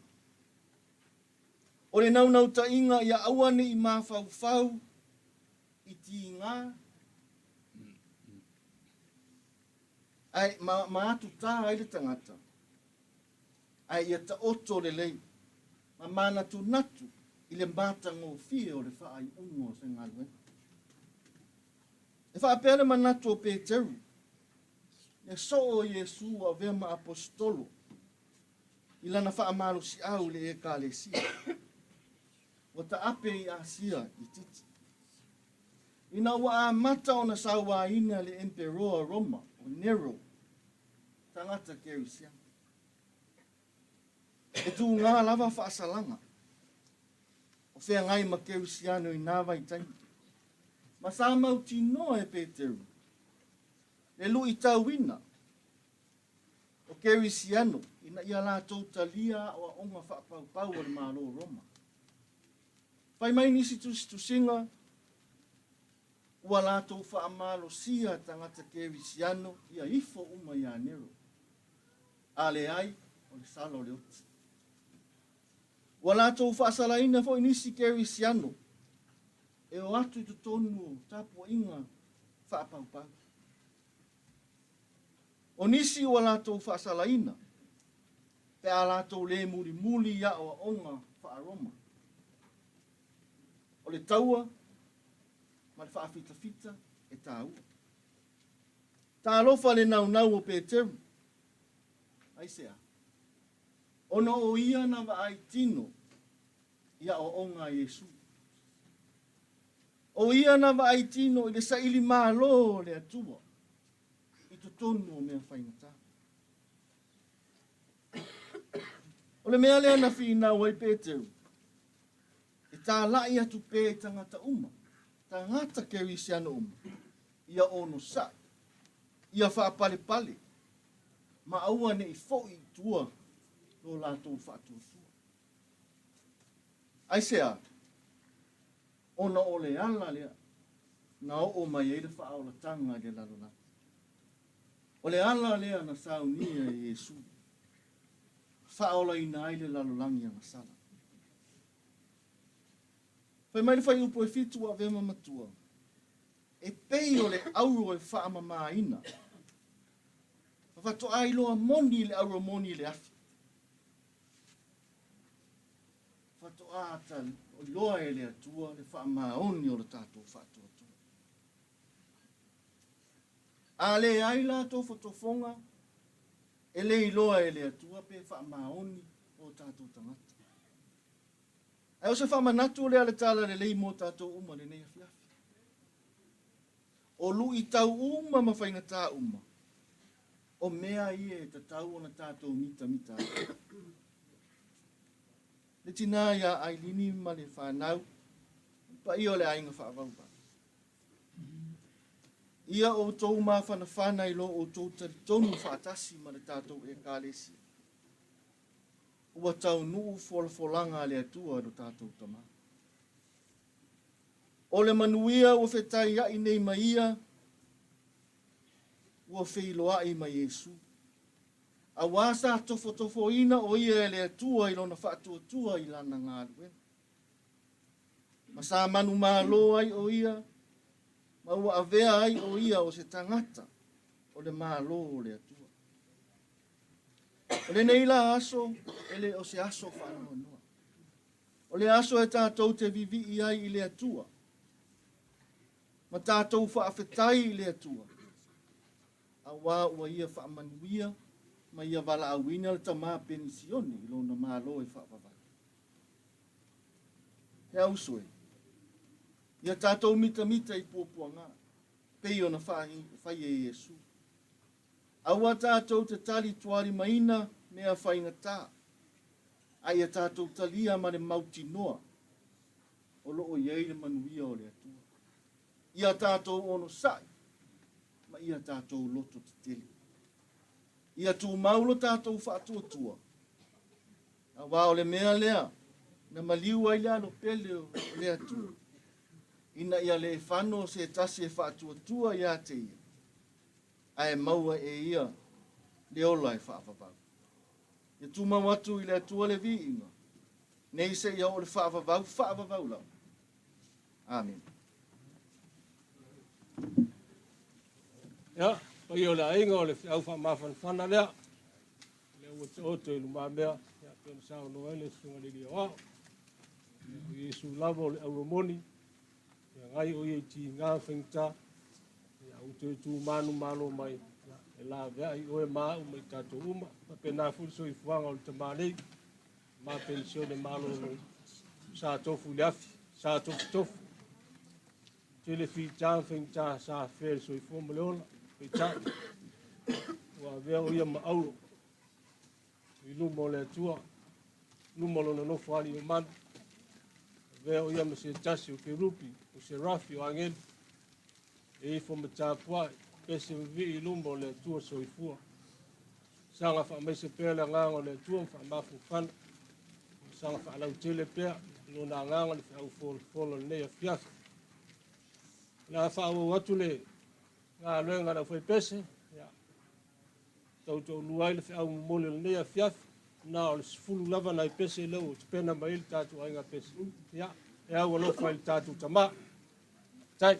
O le naunautaiga ia aua ne i mafaufau i tiga ae ma, ma atutā ai le tagata, ae ia taoto lelei ma manatunatu i le matagofie o le faaiuga o se galuega. E faapea le manatu o Peteru, le soo o Iesu ua avea ma aposetolo i lana faamalosiau i le Ekalesia. Ua taape i Asia itiiti. Ina ua amata ona sauaina le Emperoa Roma o Nero, tagata kerisiano. E tuga lava faasalaga o feagai ma kerisiano i nā vaitaimi. Ma sa mautinoa e Peteru le luitauina o kerisiano ina ia latou talia aoaoga faapaupau a le Malo o Roma. Fai mai nisi tusitusiga. Ua latou faamalosia tagata Kerisiano ia ifo uma ia Nero. A leai, o le sala o le oti. Ua latou faasalaina foi nisi Kerisiano e o atu i totonu o tapuaiga faapaupau. O nisi ua latou faasalaina pe a latou le mulimuli i aoaoga faa-Roma. O le taua ma le faafitafita e taua. Talofa le naunau o Peteru. Aisea? Ona o ia na vaai tino i aoaoga a Iesu. O ia na vaai tino i le saili malo o le Atua i totonu o mea faigata. O le mea lea na finau ai Peteru, e talai atu pea i tagata uma, tagata kerisiano uma, ia onosai, ia faapalepale, ma aua ne i foi i tua lo latou faatuatua. Aisea? Ona o le ala lea na oo mai ai le faaolataga i le lalolagi. O le ala lea na saunia e Iesu, faaolaina ai le lalolagi agasala. Fai mai le fuaiupu e 7 ua avea ma matua, e pei o le auro e faamamaina, ma faatoa iloa moni le auro moni i le afi. Faatoa iloa e le Atua le faamaoni o le tatou faatuatua. A leai la tofotofoga, e le iloa e le Atua pe faamaoni o tatou tagata. Ae o se faamanatu lea le tala lelei mo tatou uma lenei afiafi. O luitau uma ma faigata uma, o mea ia e tatau ona tatou mitamita ai. Le tina ia Ailini ma le fanau, le paia o le aiga faavauvau. Ia outou mafanafana i lo outou talitonu faatasi ma le tatou ekalesia. Ua taunuu folafolaga a le Atua i lo tatou Tama. O le manuia ua fetaiai nei ma ia, ua feiloai ma Iesu. Auā sa tofotofoina o ia e le Atua i lona faatuatua i lana galuega. Ma sa manumalo ai o ia, ma ua avea ai o ia o se tagata o le Malo o le Atua. O lenei la aso, e le o se aso faanoanoa. O le aso e tatou te vivii ai i le Atua, ma tatou faafetai i le Atua, auā ua ia faamanuia ma ia valaauina le tama penisione i lona Malo e faavavau. E uso e, ia tatou mitamita i puapuaga, pei ona fai e Iesu. Aua tatou te tali tualimaina mea faigata, a ia tatou talia ma le mautinoa o lo o i ai le manuia o le Atua. Ia tatou onosai ma ia tatou loto tetele. Ia tumau lo tatou faatuatua, auā o le mea lea na maliu ai le alo pele o le Atua, ina ia le fano se tasi e faatuatua ia te ia, ae maua e ia le ola e faavavau. Ia tumau atu i le Atua le viiga, nei seia oo le faavavau, faavavau lava. Amene. Ia, paia o le aiga o le feau faamafanafana lea. Lea ua taoto i lumamea, ia, pei ona saunoa ai le Susuga i le Alii Aoao. Ia, o Iesu lava o le auro moni, ia gai o ia i tiga ma faigata, ia ua toe tu manumalo mai, ia, e laveai oe ma au ma i tatou uma. Faapena foi le soifuaga o le tama nei, ma penisione malolo, sa tofu i le afi, sa tofutofu. Tele fita ma faigata sa afea le soifua ma le ola, peitai, ua avea o ia ma auro i luma o le Atua, luma o lona nofo alii o malu. Avea o ia ma se tasi o kerupi, o serafi, o agelu, e ifo ma tapuai, pese vivii i luma o le Atua soifua. Saga faamaise pea le agaga o le Atua ma faamafanafana. Saga faalautele pea lona agaga le feau folafola o lenei afiafi. Le a faaauau atu le galuega a le aufaipese, ia, tautoalua ai le feau momoli o lenei afiafi, na o le 10 lava nai pese lea ua tapena mai ai le tatou aiga pese. Ia, e au alofa i le tatou tamā. Tai.